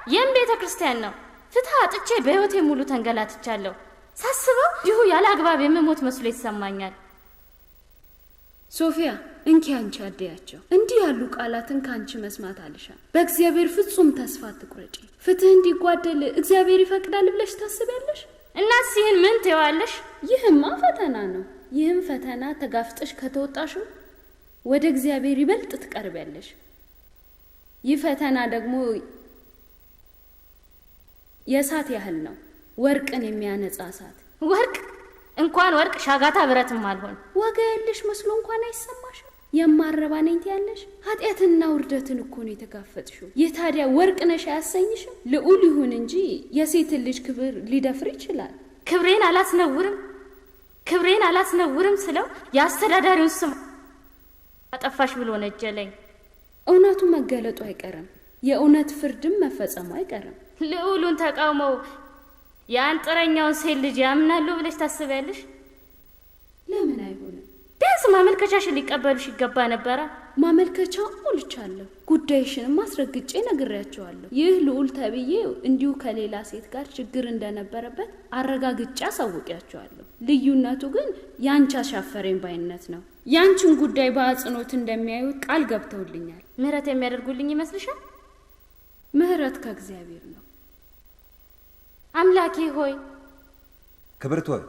ይህም ቤተ ክርስቲያን ነው። ፍትህ አጥቼ በሕይወቴ ሙሉ ተንገላትቻለሁ። ሳስበው ይሁ ያለ አግባብ የምሞት መስሎ ይሰማኛል። ሶፊያ፣ እንኪ አንቺ አደያቸው። እንዲህ ያሉ ቃላትን ከአንቺ መስማት አልሻም። በእግዚአብሔር ፍጹም ተስፋ አትቁረጪ። ፍትህ እንዲጓደል እግዚአብሔር ይፈቅዳል ብለሽ ታስቢያለሽ? እናስ ይህን ምን ትይዋለሽ? ይህማ ፈተና ነው። ይህም ፈተና ተጋፍጠሽ ከተወጣሽው ወደ እግዚአብሔር ይበልጥ ትቀርቢያለሽ። ይህ ፈተና ደግሞ የእሳት ያህል ነው፣ ወርቅን የሚያነጻ እሳት። ወርቅ እንኳን ወርቅ ሻጋታ ብረትም አልሆን። ዋጋ ያለሽ መስሎ እንኳን አይሰማሽም። የማረባ ነኝ ትያለሽ። ኃጢአትና ውርደትን እኮ ነው የተጋፈጥሽው። ይህ ታዲያ ወርቅ ነሽ አያሰኝሽም? ልዑል ይሁን እንጂ የሴትን ልጅ ክብር ሊደፍር ይችላል። ክብሬን አላስነውርም፣ ክብሬን አላስነውርም ስለው የአስተዳዳሪውን ስም አጠፋሽ ብሎ ነጀለኝ። እውነቱ መገለጡ አይቀርም፣ የእውነት ፍርድም መፈጸሙ አይቀርም። ልዑሉን ተቃውመው የአንጥረኛውን ሴት ልጅ ያምናሉ ብለሽ ታስቢያለሽ? ለምን አይሆንም? ቢያንስ ማመልከቻሽን ሊቀበሉሽ ይገባ ነበረ። ማመልከቻውን ሞልቻለሁ፣ ጉዳይሽንም አስረግጬ ነግሬያቸዋለሁ። ይህ ልዑል ተብዬ እንዲሁ ከሌላ ሴት ጋር ችግር እንደነበረበት አረጋግጬ አሳውቂያቸዋለሁ። ልዩነቱ ግን ያንቺ አሻፈረኝ ባይነት ነው። ያንቺን ጉዳይ በአጽንኦት እንደሚያዩት ቃል ገብተውልኛል። ምህረት የሚያደርጉልኝ ይመስልሻል? ምህረት ከእግዚአብሔር ነው። አምላኬ ሆይ ክብርት ሆይ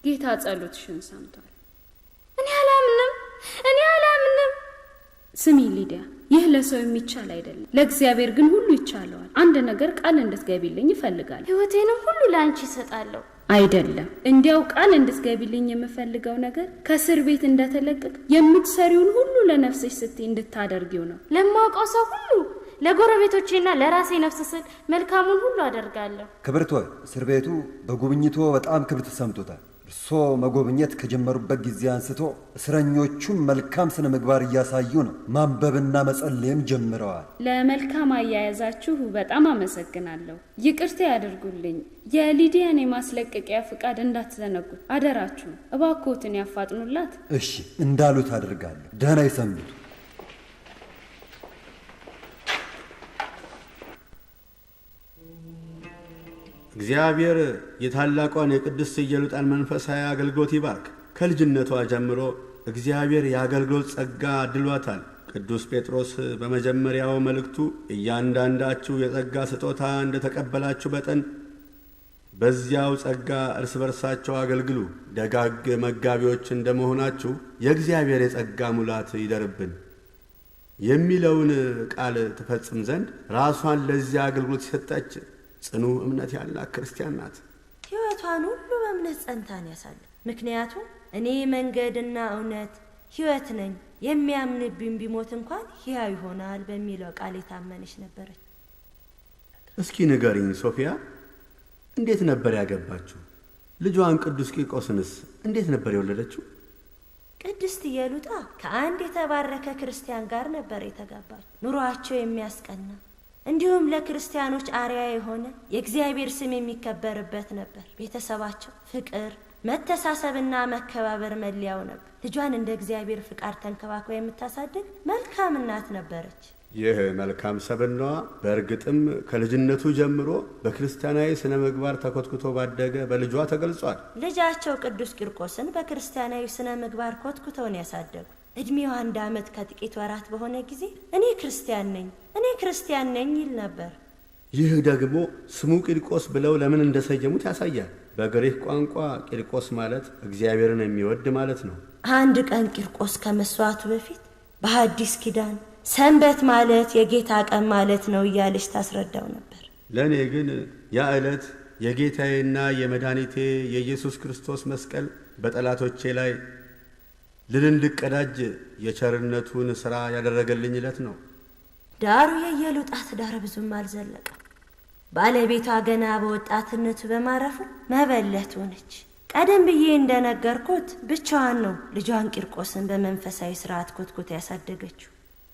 ጌታ ጸሎትሽን ሰምቷል። እኔ አላምንም፣ እኔ አላምንም። ስሚ ሊዲያ፣ ይህ ለሰው የሚቻል አይደለም፣ ለእግዚአብሔር ግን ሁሉ ይቻለዋል። አንድ ነገር ቃል እንድትገቢልኝ እፈልጋለሁ። ሕይወቴንም ሁሉ ለአንቺ እሰጣለሁ። አይደለም፣ እንዲያው ቃል እንድትገቢልኝ የምፈልገው ነገር ከእስር ቤት እንደተለቀቅ የምትሰሪውን ሁሉ ለነፍስሽ ስትይ እንድታደርጊው ነው። ለማውቀው ሰው ሁሉ ለጎረቤቶቼና ለራሴ ነፍስ ስል መልካሙን ሁሉ አደርጋለሁ። ክብርት ሆይ እስር ቤቱ በጉብኝቶ በጣም ክብር ተሰምቶታል። እርሶ መጎብኘት ከጀመሩበት ጊዜ አንስቶ እስረኞቹም መልካም ስነ ምግባር እያሳዩ ነው። ማንበብና መጸለይም ጀምረዋል። ለመልካም አያያዛችሁ በጣም አመሰግናለሁ። ይቅርታ ያደርጉልኝ። የሊዲያን የማስለቀቂያ ፍቃድ እንዳትዘነጉት አደራችሁ። እባክዎትን ያፋጥኑላት። እሺ፣ እንዳሉት አድርጋለሁ። ደህና ይሰንብቱ። እግዚአብሔር የታላቋን የቅድስት ኢየሉጣን መንፈሳዊ አገልግሎት ይባርክ። ከልጅነቷ ጀምሮ እግዚአብሔር የአገልግሎት ጸጋ አድሏታል። ቅዱስ ጴጥሮስ በመጀመሪያው መልእክቱ እያንዳንዳችሁ የጸጋ ስጦታ እንደተቀበላችሁ መጠን በዚያው ጸጋ እርስ በርሳቸው አገልግሉ፣ ደጋግ መጋቢዎች እንደመሆናችሁ የእግዚአብሔር የጸጋ ሙላት ይደርብን የሚለውን ቃል ትፈጽም ዘንድ ራሷን ለዚያ አገልግሎት የሰጠች ጽኑ እምነት ያላት ክርስቲያን ናት። ሕይወቷን ሁሉ በእምነት ጸንታን ያሳለ። ምክንያቱም እኔ መንገድና እውነት ሕይወት ነኝ፣ የሚያምንብኝ ቢሞት እንኳን ሕያው ይሆናል በሚለው ቃል የታመነች ነበረች። እስኪ ንገሪኝ ሶፊያ፣ እንዴት ነበር ያገባችው? ልጇን ቅዱስ ቂርቆስንስ እንዴት ነበር የወለደችው? ቅድስት ኢየሉጣ ከአንድ የተባረከ ክርስቲያን ጋር ነበር የተጋባችው። ኑሯቸው የሚያስቀና እንዲሁም ለክርስቲያኖች አርያ የሆነ የእግዚአብሔር ስም የሚከበርበት ነበር። ቤተሰባቸው ፍቅር፣ መተሳሰብና መከባበር መለያው ነበር። ልጇን እንደ እግዚአብሔር ፍቃድ ተንከባክባ የምታሳድግ መልካም እናት ነበረች። ይህ መልካም ሰብናዋ በእርግጥም ከልጅነቱ ጀምሮ በክርስቲያናዊ ስነ ምግባር ተኮትኩቶ ባደገ በልጇ ተገልጿል። ልጃቸው ቅዱስ ቂርቆስን በክርስቲያናዊ ስነ ምግባር ኮትኩተውን ያሳደጉ። እድሜው 1 ዓመት ከጥቂት ወራት በሆነ ጊዜ እኔ ክርስቲያን ነኝ፣ እኔ ክርስቲያን ነኝ ይል ነበር። ይህ ደግሞ ስሙ ቂርቆስ ብለው ለምን እንደሰየሙት ያሳያል። በግሪክ ቋንቋ ቂርቆስ ማለት እግዚአብሔርን የሚወድ ማለት ነው። አንድ ቀን ቂርቆስ ከመስዋዕቱ በፊት በሐዲስ ኪዳን ሰንበት ማለት የጌታ ቀን ማለት ነው እያለች ታስረዳው ነበር። ለእኔ ግን ያ ዕለት የጌታዬና የመድኃኒቴ የኢየሱስ ክርስቶስ መስቀል በጠላቶቼ ላይ ድል እንድቀዳጅ የቸርነቱን ሥራ ያደረገልኝ ዕለት ነው። ዳሩ የኢየሉጣ ትዳር ብዙም አልዘለቀም። ባለቤቷ ገና በወጣትነቱ በማረፉ መበለት ሆነች። ቀደም ብዬ እንደነገርኩት ብቻዋን ነው ልጇን ቂርቆስን በመንፈሳዊ ስርዓት ኮትኩታ ያሳደገችው።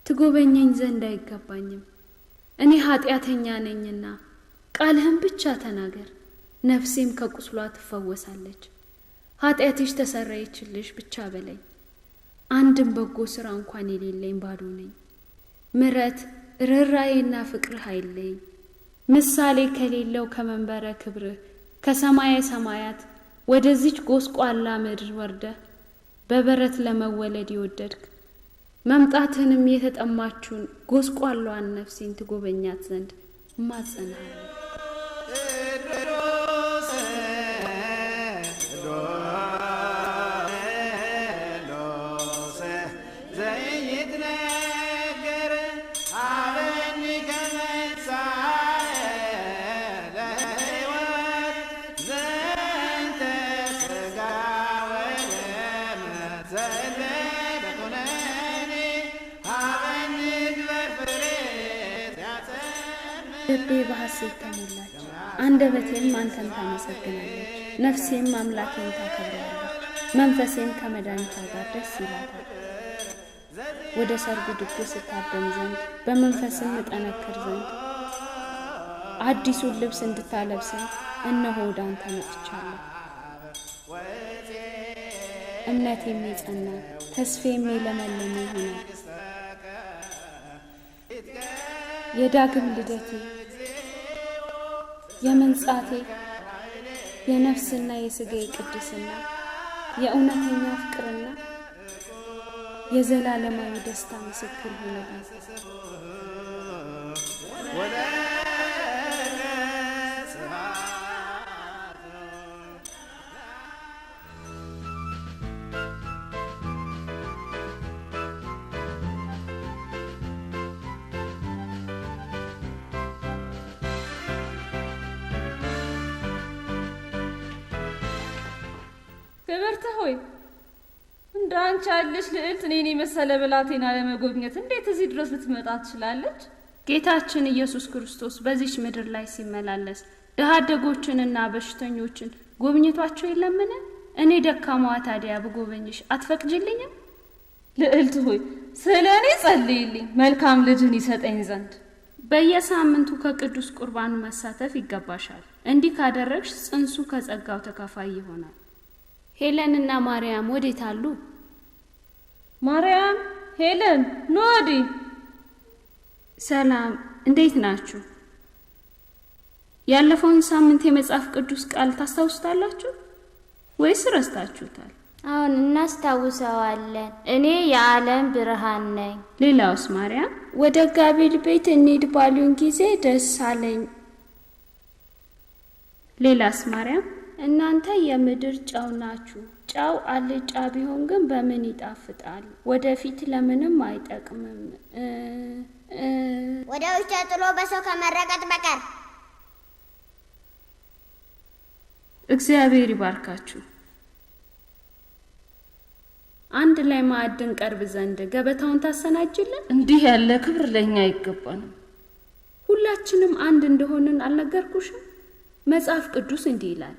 ትጎበኘኝ ዘንድ አይገባኝም፣ እኔ ኃጢአተኛ ነኝና ቃልህን ብቻ ተናገር፣ ነፍሴም ከቁስሏ ትፈወሳለች። ኃጢአትሽ ተሰረየችልሽ ብቻ በለኝ። አንድም በጎ ስራ እንኳን የሌለኝ ባዶ ነኝ። ምሕረት ርኅራኄና ፍቅርህ አይለኝ። ምሳሌ ከሌለው ከመንበረ ክብርህ ከሰማየ ሰማያት ወደዚች ጎስቋላ ምድር ወርደህ በበረት ለመወለድ የወደድክ መምጣትህንም የተጠማችውን ጎስቋላዋን ነፍሴን ትጎበኛት ዘንድ እማጸንሃለሁ። ልቤ በሐሴት ተሞላች፣ አንደበቴም አንተን ታመሰግናለች። ነፍሴም አምላኬን ታከብራለች፣ መንፈሴም ከመድኃኒቷ ጋር ደስ ይላታል። ወደ ሰርጉ ድግስ እታደም ዘንድ በመንፈስም እጠነክር ዘንድ አዲሱን ልብስ እንድታለብሰኝ እነሆ ወደ አንተ መጥቻለሁ። እምነቴም የጸና ተስፋዬም የለመለመ ይሆናል። የዳግም ልደቴ የመንጻቴ የነፍስና የስጋዬ ቅድስና የእውነተኛ ፍቅርና የዘላለማዊ ደስታ ምስክር ይሆንልኝ። ክብርት ሆይ፣ እንደ አንቺ ያለች ልዕልት እኔን የመሰለ ብላቴና ለመጎብኘት እንዴት እዚህ ድረስ ልትመጣ ትችላለች? ጌታችን ኢየሱስ ክርስቶስ በዚች ምድር ላይ ሲመላለስ ድሃ አደጎችንና በሽተኞችን ጎብኝቷቸው የለምን? እኔ ደካማዋ ታዲያ ብጎበኝሽ አትፈቅጂልኝም? ልዕልት ሆይ ስለ እኔ ጸልይልኝ መልካም ልጅን ይሰጠኝ ዘንድ። በየሳምንቱ ከቅዱስ ቁርባኑ መሳተፍ ይገባሻል። እንዲህ ካደረግሽ ጽንሱ ከጸጋው ተካፋይ ይሆናል። ሄለንና ማርያም ወዴት አሉ? ማርያም፣ ሄለን ኑ ወዲህ። ሰላም፣ እንዴት ናችሁ? ያለፈውን ሳምንት የመጽሐፍ ቅዱስ ቃል ታስታውሱታላችሁ ወይስ ረስታችሁታል? አሁን እናስታውሰዋለን። እኔ የዓለም ብርሃን ነኝ። ሌላውስ ማርያም? ወደ ጋቢል ቤት እንሂድ ባሉን ጊዜ ደስ አለኝ። ሌላስ ማርያም? እናንተ የምድር ጨው ናችሁ። ጨው አልጫ ቢሆን ግን በምን ይጣፍጣል? ወደፊት ለምንም አይጠቅምም። ወደ ውጭ ተጥሎ በሰው ከመረገጥ በቀር። እግዚአብሔር ይባርካችሁ። አንድ ላይ ማዕድን ቀርብ ዘንድ ገበታውን ታሰናጅልን። እንዲህ ያለ ክብር ለእኛ አይገባንም። ሁላችንም አንድ እንደሆንን አልነገርኩሽም? መጽሐፍ ቅዱስ እንዲህ ይላል፣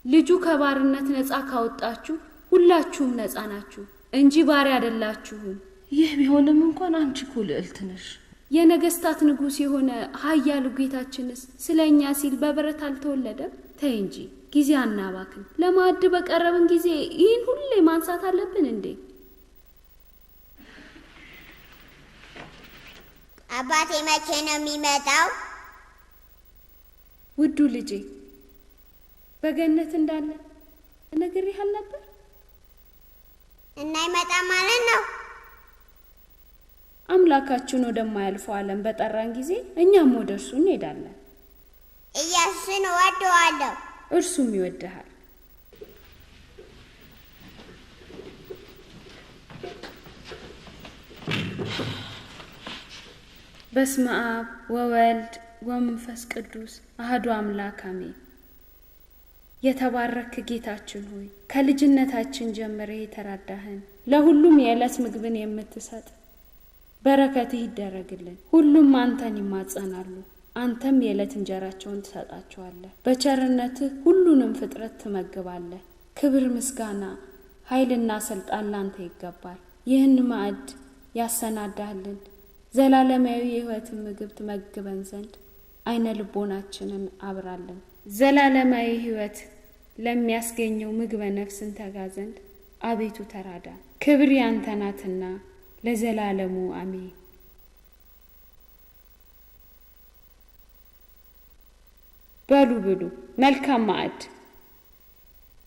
ልጁ ከባርነት ነፃ ካወጣችሁ ሁላችሁም ነፃ ናችሁ እንጂ ባሪያ አይደላችሁም። ይህ ቢሆንም እንኳን አንቺ እኮ ልዕልት ነሽ። የነገስታት ንጉሥ የሆነ ኃያሉ ጌታችንስ ስለ እኛ ሲል በበረት አልተወለደም? ተይ እንጂ ጊዜ አናባክን። ለማዕድ በቀረብን ጊዜ ይህን ሁሌ ማንሳት አለብን እንዴ? አባቴ መቼ ነው የሚመጣው? ውዱ ልጄ በገነት እንዳለ ነግሬህ አልነበር? እና ይመጣ ማለት ነው? አምላካችን ወደማያልፈው ዓለም በጠራን ጊዜ እኛም ወደ እርሱ እንሄዳለን። ኢየሱስን እወደዋለሁ፣ እርሱም ይወድሃል። በስመ አብ ወወልድ ወመንፈስ ቅዱስ አሐዱ አምላክ አሜን። የተባረክ ጌታችን ሆይ ከልጅነታችን ጀምረህ የተራዳህን ለሁሉም የዕለት ምግብን የምትሰጥ በረከትህ ይደረግልን። ሁሉም አንተን ይማጸናሉ፣ አንተም የዕለት እንጀራቸውን ትሰጣቸዋለህ። በቸርነትህ ሁሉንም ፍጥረት ትመግባለህ። ክብር፣ ምስጋና፣ ኃይልና ስልጣን ላንተ ይገባል። ይህን ማዕድ ያሰናዳህልን ዘላለማዊ የሕይወትን ምግብ ትመግበን ዘንድ አይነ ልቦናችንን አብራልን። ዘላለማዊ ሕይወት ለሚያስገኘው ምግበ ነፍስን ተጋ ዘንድ አቤቱ ተራዳ። ክብር ያንተ ናትና ለዘላለሙ አሜን። በሉ ብሉ፣ መልካም ማዕድ።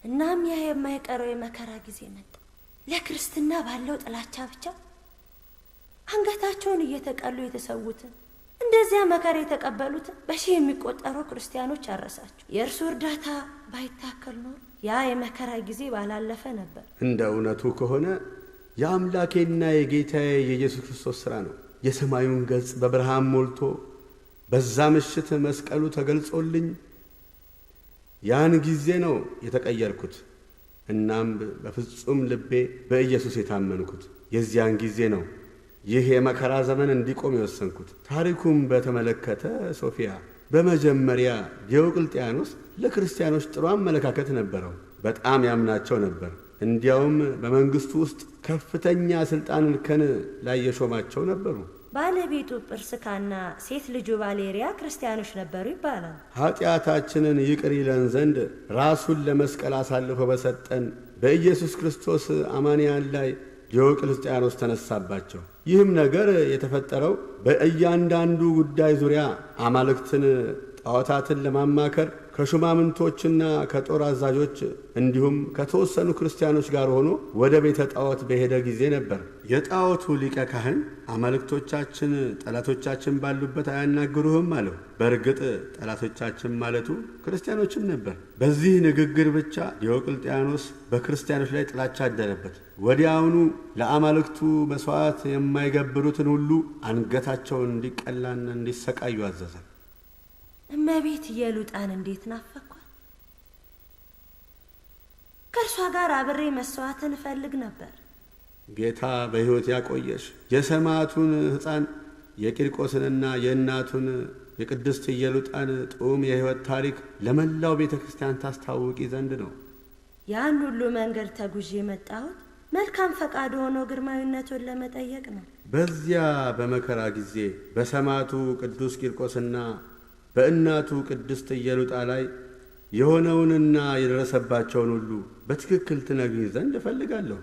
እናም ያ የማይቀረው የመከራ ጊዜ መጣ። ለክርስትና ባለው ጥላቻ ብቻ አንገታቸውን እየተቀሉ የተሰዉትን እንደዚያ መከራ የተቀበሉትን በሺህ የሚቆጠሩ ክርስቲያኖች አረሳቸው። የእርሱ እርዳታ ባይታከል ኖሮ ያ የመከራ ጊዜ ባላለፈ ነበር። እንደ እውነቱ ከሆነ የአምላኬና የጌታዬ የኢየሱስ ክርስቶስ ሥራ ነው። የሰማዩን ገጽ በብርሃን ሞልቶ በዛ ምሽት መስቀሉ ተገልጾልኝ ያን ጊዜ ነው የተቀየርኩት። እናም በፍጹም ልቤ በኢየሱስ የታመንኩት የዚያን ጊዜ ነው ይህ የመከራ ዘመን እንዲቆም የወሰንኩት። ታሪኩም በተመለከተ ሶፊያ፣ በመጀመሪያ ዲዮቅልጥያኖስ ለክርስቲያኖች ጥሩ አመለካከት ነበረው። በጣም ያምናቸው ነበር። እንዲያውም በመንግስቱ ውስጥ ከፍተኛ ስልጣን እርከን ላይ የሾማቸው ነበሩ። ባለቤቱ ጵርስካና ሴት ልጁ ቫሌሪያ ክርስቲያኖች ነበሩ ይባላል። ኃጢአታችንን ይቅር ይለን ዘንድ ራሱን ለመስቀል አሳልፎ በሰጠን በኢየሱስ ክርስቶስ አማንያን ላይ ዲዮቅልጥያኖስ ተነሳባቸው። ይህም ነገር የተፈጠረው በእያንዳንዱ ጉዳይ ዙሪያ አማልክትን፣ ጣዖታትን ለማማከር ከሹማምንቶችና ከጦር አዛዦች እንዲሁም ከተወሰኑ ክርስቲያኖች ጋር ሆኖ ወደ ቤተ ጣዖት በሄደ ጊዜ ነበር። የጣዖቱ ሊቀ ካህን አማልክቶቻችን ጠላቶቻችን ባሉበት አያናግሩህም አለው። በእርግጥ ጠላቶቻችን ማለቱ ክርስቲያኖችን ነበር። በዚህ ንግግር ብቻ ዲዮቅልጥያኖስ በክርስቲያኖች ላይ ጥላቻ አደረበት። ወዲያውኑ ለአማልክቱ መሥዋዕት የማይገብሩትን ሁሉ አንገታቸውን እንዲቀላና እንዲሰቃዩ አዘዘ። እመቤት ኢየሉጣን እንዴት ናፈኳት! ከእርሷ ጋር አብሬ መስዋዕትን እፈልግ ነበር። ጌታ በሕይወት ያቆየሽ። የሰማዕቱን ሕፃን የቂርቆስንና የእናቱን የቅድስት ኢየሉጣን ጥዑም የሕይወት ታሪክ ለመላው ቤተ ክርስቲያን ታስታውቂ ዘንድ ነው። ያን ሁሉ መንገድ ተጉዤ የመጣሁት መልካም ፈቃድ ሆኖ ግርማዊነቱን ለመጠየቅ ነው። በዚያ በመከራ ጊዜ በሰማዕቱ ቅዱስ ቂርቆስና በእናቱ ቅድስት ኢየሉጣ ላይ የሆነውንና የደረሰባቸውን ሁሉ በትክክል ትነግሪኝ ዘንድ እፈልጋለሁ።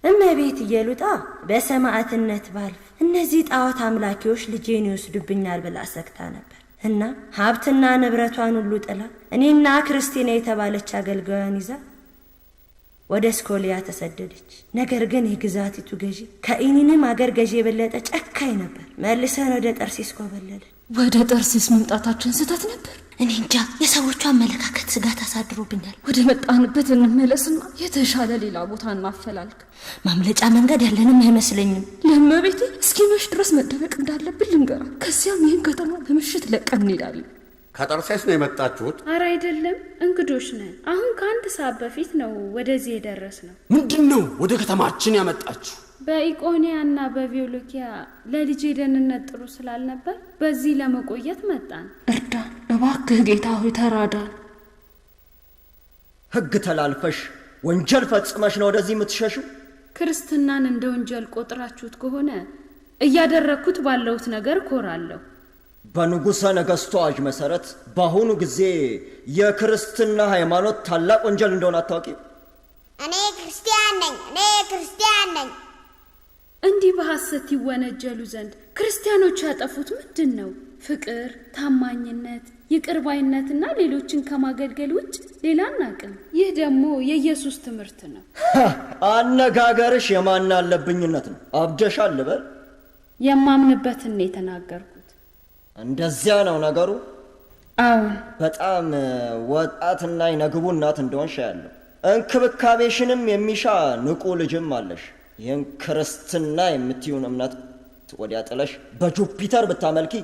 እመቤት ኢየሉጣ በሰማዕትነት ባልፍ እነዚህ ጣዖት አምላኪዎች ልጄን ይወስዱብኛል ብላ ሰግታ ነበር እና ሀብትና ንብረቷን ሁሉ ጥላ እኔና ክርስቲና የተባለች አገልጋዩን ይዛ ወደ ስኮሊያ ተሰደደች። ነገር ግን የግዛቲቱ ገዢ ከኢኒንም አገር ገዢ የበለጠ ጨካኝ ነበር። መልሰን ወደ ጠርሴስ ኮበለልን። ወደ ጠርሴስ መምጣታችን ስህተት ነበር። እኔ እንጃ፣ የሰዎቹ አመለካከት ስጋት አሳድሮብኛል። ወደ መጣንበት እንመለስና የተሻለ ሌላ ቦታ እናፈላልግ። ማምለጫ መንገድ ያለንም አይመስለኝም። ለእመቤቴ እስኪመሽ ድረስ መደበቅ እንዳለብን ልንገራ። ከዚያም ይህን ከተማ በምሽት ለቀን እንሄዳለን። ከጠርሴስ ነው የመጣችሁት? አረ አይደለም፣ እንግዶች ነን። አሁን ከአንድ ሰዓት በፊት ነው ወደዚህ የደረስነው። ምንድን ነው ወደ ከተማችን ያመጣችሁ? በኢቆንያ እና በቪዮሎኪያ ለልጄ ደህንነት ጥሩ ስላልነበር በዚህ ለመቆየት መጣን። እርዳን እባክህ ጌታ ሆይ ተራዳን። ሕግ ተላልፈሽ ወንጀል ፈጽመሽ ነው ወደዚህ የምትሸሽው? ክርስትናን እንደ ወንጀል ቆጥራችሁት ከሆነ እያደረግኩት ባለሁት ነገር ኮራለሁ። በንጉሠ ነገሥቱ አዋጅ መሰረት በአሁኑ ጊዜ የክርስትና ሃይማኖት ታላቅ ወንጀል እንደሆነ አታውቂም? እኔ ክርስቲያን ነኝ፣ እኔ ክርስቲያን ነኝ። እንዲህ በሐሰት ይወነጀሉ ዘንድ ክርስቲያኖች ያጠፉት ምንድን ነው? ፍቅር፣ ታማኝነት፣ ይቅር ባይነትና ሌሎችን ከማገልገል ውጭ ሌላ አናውቅም። ይህ ደግሞ የኢየሱስ ትምህርት ነው። አነጋገርሽ የማን አለብኝነት ነው። አብደሻል ልበል? የማምንበትን ነው የተናገርኩት። እንደዚያ ነው ነገሩ። አዎን፣ በጣም ወጣትና የነግቡ እናት እንደሆንሽ ያለው እንክብካቤሽንም የሚሻ ንቁ ልጅም አለሽ። ይህን ክርስትና የምትዩን እምነት ወዲያ ጥለሽ በጁፒተር ብታመልኪ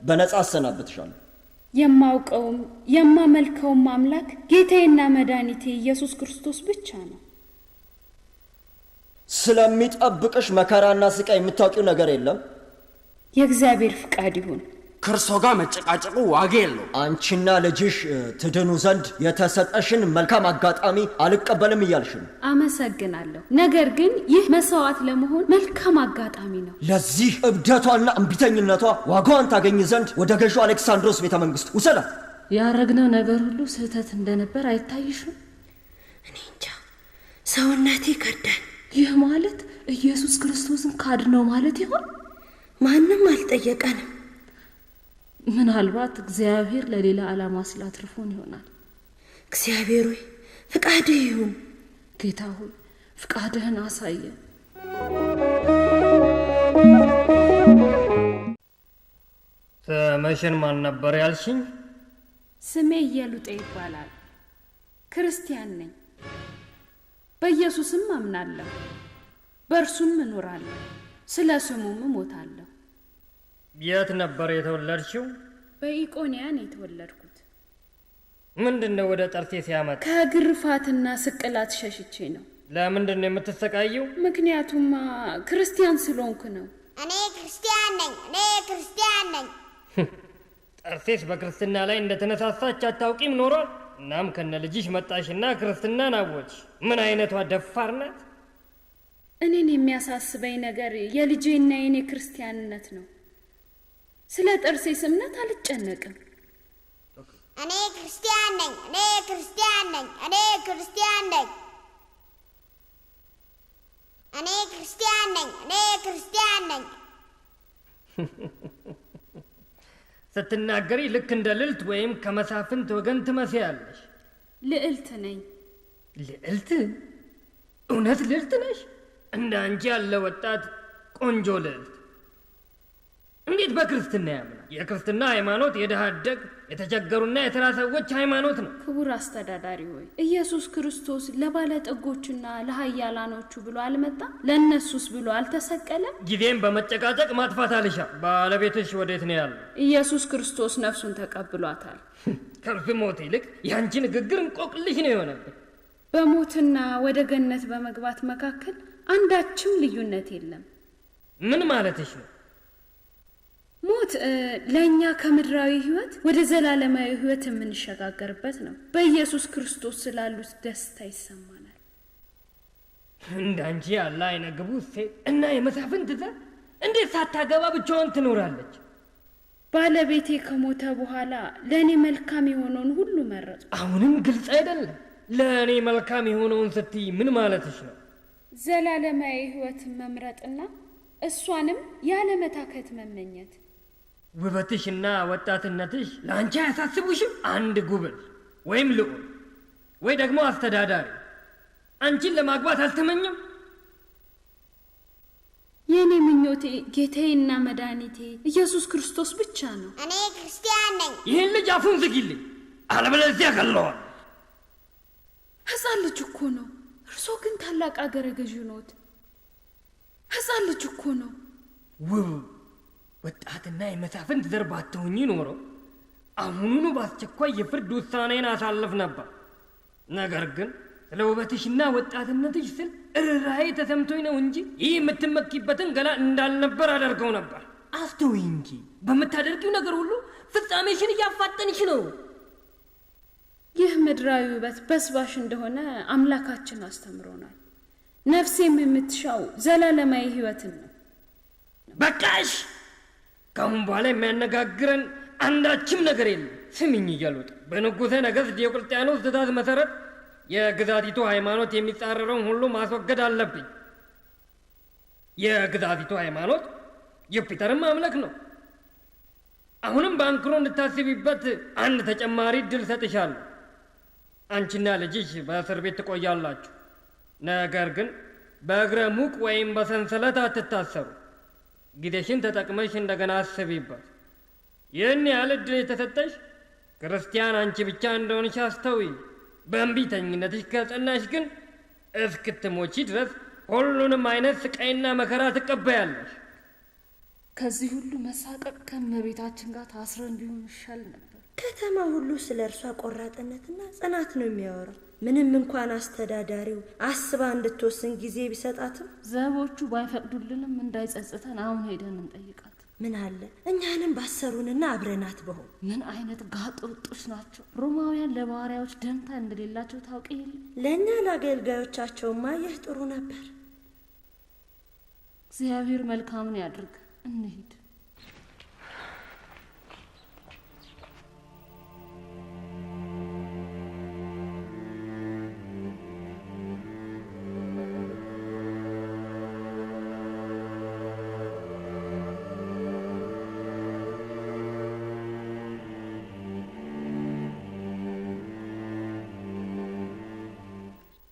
በነጻ አሰናብትሻለሁ። የማውቀውም የማመልከውም አምላክ ጌታዬና መድኃኒቴ ኢየሱስ ክርስቶስ ብቻ ነው። ስለሚጠብቅሽ መከራና ስቃይ የምታውቂው ነገር የለም። የእግዚአብሔር ፍቃድ ይሁን። ከእርሶ ጋር መጨቃጨቁ ዋጋ የለው። አንቺና ልጅሽ ትድኑ ዘንድ የተሰጠሽን መልካም አጋጣሚ አልቀበልም እያልሽ ነው። አመሰግናለሁ። ነገር ግን ይህ መስዋዕት ለመሆን መልካም አጋጣሚ ነው። ለዚህ እብደቷና እምቢተኝነቷ ዋጋዋን ታገኝ ዘንድ ወደ ገዢው አሌክሳንድሮስ ቤተ መንግስት ውሰዳት። ያረግነው ነገር ሁሉ ስህተት እንደነበር አይታይሽም? እኔ እንጃ፣ ሰውነቴ ከዳኝ። ይህ ማለት ኢየሱስ ክርስቶስን ካድነው ማለት ይሆን? ማንም አልጠየቀንም። ምናልባት እግዚአብሔር ለሌላ ዓላማ ስላትርፎን ይሆናል። እግዚአብሔር ሆይ ፍቃድህ ይሁን። ጌታ ሆይ ፍቃድህን አሳየን። ስምሽን ማን ነበር ያልሽኝ? ስሜ ኢየሉጤ ይባላል። ክርስቲያን ነኝ። በኢየሱስም አምናለሁ፣ በእርሱም እኖራለሁ፣ ስለ ስሙም እሞታለሁ። የት ነበር የተወለድሽው? በኢቆንያ ነው የተወለድኩት። ምንድን ነው ወደ ጠርሴስ ያመጣ? ከግርፋትና ስቅላት ሸሽቼ ነው። ለምንድን ነው የምትሰቃየው? ምክንያቱማ ክርስቲያን ስለሆንኩ ነው። እኔ ክርስቲያን ነኝ፣ እኔ ክርስቲያን ነኝ። ጠርሴስ በክርስትና ላይ እንደተነሳሳች አታውቂም ኖሯል። እናም ከነ ልጅሽ መጣሽና ክርስትናን አወጅሽ። ምን አይነቷ ደፋር ናት! እኔን የሚያሳስበኝ ነገር የልጄና የኔ ክርስቲያንነት ነው። ስለ ጠርሴስ እምነት አልጨነቅም። እኔ ክርስቲያን ነኝ፣ እኔ ክርስቲያን ነኝ፣ እኔ ክርስቲያን ነኝ። እኔ ክርስቲያን ነኝ፣ እኔ ክርስቲያን ነኝ። ስትናገሪ ልክ እንደ ልዕልት ወይም ከመሳፍንት ወገን ትመስያለሽ። ልዕልት ነኝ። ልዕልት? እውነት ልዕልት ነሽ? እንደ አንቺ ያለ ወጣት ቆንጆ ልዕልት እንዴት በክርስትና ያምናል? የክርስትና ሃይማኖት የድሃ አደግ የተቸገሩና የተራ ሰዎች ሃይማኖት ነው። ክቡር አስተዳዳሪ ሆይ፣ ኢየሱስ ክርስቶስ ለባለጠጎችና ለሀያላኖቹ ብሎ አልመጣም? ለእነሱስ ብሎ አልተሰቀለም? ጊዜም በመጨቃጨቅ ማጥፋት አልሻ። ባለቤትሽ ወዴት ነው ያለው? ኢየሱስ ክርስቶስ ነፍሱን ተቀብሏታል። ከእርሱ ሞት ይልቅ የአንቺ ንግግር እንቆቅልሽ ነው የሆነብኝ። በሞትና ወደ ገነት በመግባት መካከል አንዳችም ልዩነት የለም። ምን ማለትሽ ነው? ሞት ለእኛ ከምድራዊ ህይወት ወደ ዘላለማዊ ህይወት የምንሸጋገርበት ነው። በኢየሱስ ክርስቶስ ስላሉት ደስታ ይሰማናል። እንዳንቺ ያለ አይነ ግቡ ሴት እና የመሳፍንት ዘር እንዴት ሳታገባ ብቻዋን ትኖራለች? ባለቤቴ ከሞተ በኋላ ለእኔ መልካም የሆነውን ሁሉ መረጡ። አሁንም ግልጽ አይደለም። ለእኔ መልካም የሆነውን ስትይ ምን ማለትሽ ነው? ዘላለማዊ ህይወትን መምረጥና እሷንም ያለመታከት መመኘት። ውበትሽና ወጣትነትሽ ለአንቺ አያሳስቡሽም? አንድ ጉብል ወይም ልዑል ወይ ደግሞ አስተዳዳሪ አንቺን ለማግባት አልተመኘም? የእኔ ምኞቴ ጌታዬና መድኃኒቴ ኢየሱስ ክርስቶስ ብቻ ነው። እኔ ክርስቲያን ነኝ። ይህን ልጅ አፉን ዝጊልኝ፣ አለበለዚያ እገለዋለሁ። ሕፃን ልጅ እኮ ነው። እርሶ ግን ታላቅ አገረ ገዥ ኖት። ሕፃን ልጅ እኮ ነው። ውብ ወጣትና የመሳፍንት ዘር ባትሆኚ ኖሮ አሁኑኑ በአስቸኳይ የፍርድ ውሳኔን አሳልፍ ነበር። ነገር ግን ስለ ውበትሽና ወጣትነትሽ ስል እርራዬ ተሰምቶኝ ነው እንጂ ይህ የምትመኪበትን ገላ እንዳልነበር አደርገው ነበር። አስተውይ እንጂ በምታደርጊው ነገር ሁሉ ፍጻሜሽን እያፋጠንሽ ነው። ይህ ምድራዊ ውበት በስባሽ እንደሆነ አምላካችን አስተምሮናል። ነፍሴም የምትሻው ዘላለማዊ ሕይወትን ነው። በቃሽ! ከአሁን በኋላ የሚያነጋግረን አንዳችም ነገር የለም። ስሚኝ እያሉት በንጉሠ ነገሥት ዲዮቅልጥያኖስ ትእዛዝ መሠረት የግዛቲቱ ሃይማኖት የሚጻረረውን ሁሉ ማስወገድ አለብኝ። የግዛቲቱ ሃይማኖት ዩፒተርን ማምለክ ነው። አሁንም በአንክሮ እንድታስቢበት አንድ ተጨማሪ እድል ሰጥሻለሁ። አንቺና ልጅሽ በእስር ቤት ትቆያላችሁ። ነገር ግን በእግረ ሙቅ ወይም በሰንሰለት አትታሰሩ። ጊዜሽን ተጠቅመሽ እንደገና አስቢበት። ይህን ያህል እድል የተሰጠሽ ክርስቲያን አንቺ ብቻ እንደሆንሽ አስተውይ። በእንቢተኝነትሽ ከጸናሽ ግን እስክትሞቺ ድረስ ሁሉንም አይነት ስቃይና መከራ ትቀበያለሽ። ከዚህ ሁሉ መሳቀቅ ከእመቤታችን ጋር ታስረን ቢሆን ይሻል ነበር። ከተማ ሁሉ ስለ እርሷ ቆራጥነትና ጽናት ነው የሚያወራው። ምንም እንኳን አስተዳዳሪው አስባ እንድትወስን ጊዜ ቢሰጣትም ዘቦቹ ባይፈቅዱልንም እንዳይጸጽተን አሁን ሄደን እንጠይቃት። ምን አለ እኛንም ባሰሩንና አብረናት በሆን። ምን አይነት ጋጥ ወጦች ናቸው! ሮማውያን ለባሪያዎች ደንታ እንደሌላቸው ታውቂ የለ? ለእኛ ለአገልጋዮቻቸውማ ይህ ጥሩ ነበር። እግዚአብሔር መልካሙን ያድርግ። እንሂድ።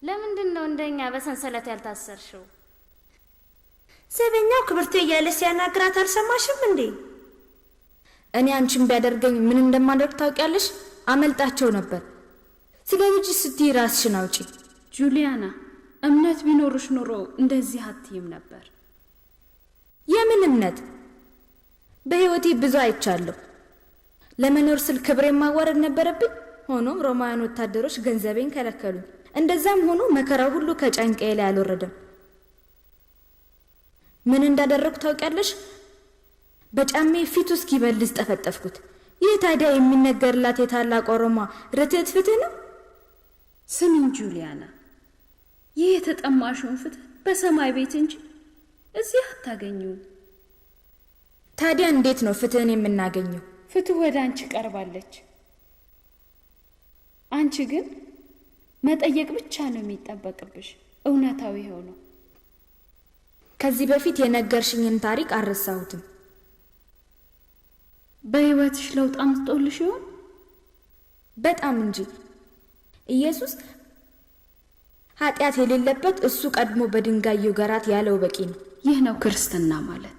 ለምንድን ነው እንደኛ በሰንሰለት ያልታሰርሽው? ዘበኛው ክብርቴ እያለ ሲያናግራት አልሰማሽም እንዴ? እኔ አንቺን ቢያደርገኝ ምን እንደማደርግ ታውቂያለሽ? አመልጣቸው ነበር። ስለ ልጅ ስትይ ራስሽን አውጪ። ጁሊያና፣ እምነት ቢኖርሽ ኖሮ እንደዚህ አትይም ነበር። የምን እምነት? በሕይወቴ ብዙ አይቻለሁ። ለመኖር ስል ክብሬን ማዋረድ ነበረብኝ። ሆኖም ሮማውያን ወታደሮች ገንዘቤን ከለከሉኝ። እንደዛም ሆኖ መከራው ሁሉ ከጫንቃዬ ላይ አልወረደም። ምን እንዳደረግኩ ታውቂያለሽ? በጫሜ ፊቱ እስኪበልዝ ጠፈጠፍኩት። ይህ ታዲያ የሚነገርላት የታላቋ ሮማ ርትዕት ፍትህ ነው? ስሚኝ ጁሊያና፣ ይህ የተጠማሽውን ፍትህ በሰማይ ቤት እንጂ እዚህ አታገኘውም። ታዲያ እንዴት ነው ፍትህን የምናገኘው? ፍትህ ወደ አንቺ ቀርባለች። አንቺ ግን መጠየቅ ብቻ ነው የሚጠበቅብሽ። እውነታው ይኸው ነው። ከዚህ በፊት የነገርሽኝን ታሪክ አልረሳሁትም። በሕይወትሽ ለውጥ አምጥቶልሽ ይሆን? በጣም እንጂ። ኢየሱስ ኃጢአት የሌለበት እሱ ቀድሞ በድንጋይ ይውገራት ያለው በቂ ነው። ይህ ነው ክርስትና ማለት።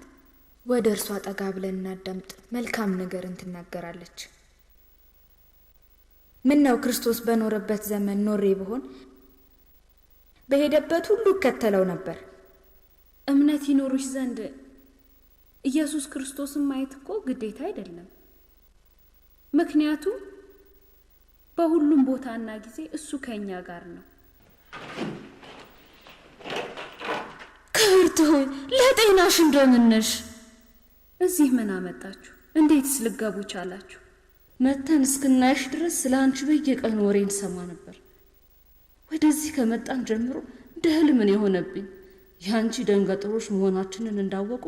ወደ እርሷ ጠጋ ብለን እናዳምጥ። መልካም ነገርን ትናገራለች። ምን ነው ክርስቶስ በኖረበት ዘመን ኖሬ ብሆን በሄደበት ሁሉ እከተለው ነበር። እምነት ይኖርሽ ዘንድ ኢየሱስ ክርስቶስን ማየት እኮ ግዴታ አይደለም። ምክንያቱም በሁሉም ቦታና ጊዜ እሱ ከኛ ጋር ነው። ክብርት ሆይ ለጤናሽ እንደምን ነሽ? እዚህ ምን አመጣችሁ? እንዴትስ ልገቡ ቻላችሁ? መተን እስክናይሽ ድረስ ስለ አንቺ በየቀኑ ወሬ እንሰማ ነበር። ወደዚህ ከመጣን ጀምሮ እንደ ህልም ነው የሆነብኝ። የአንቺ ደንገጥሮች መሆናችንን እንዳወቁ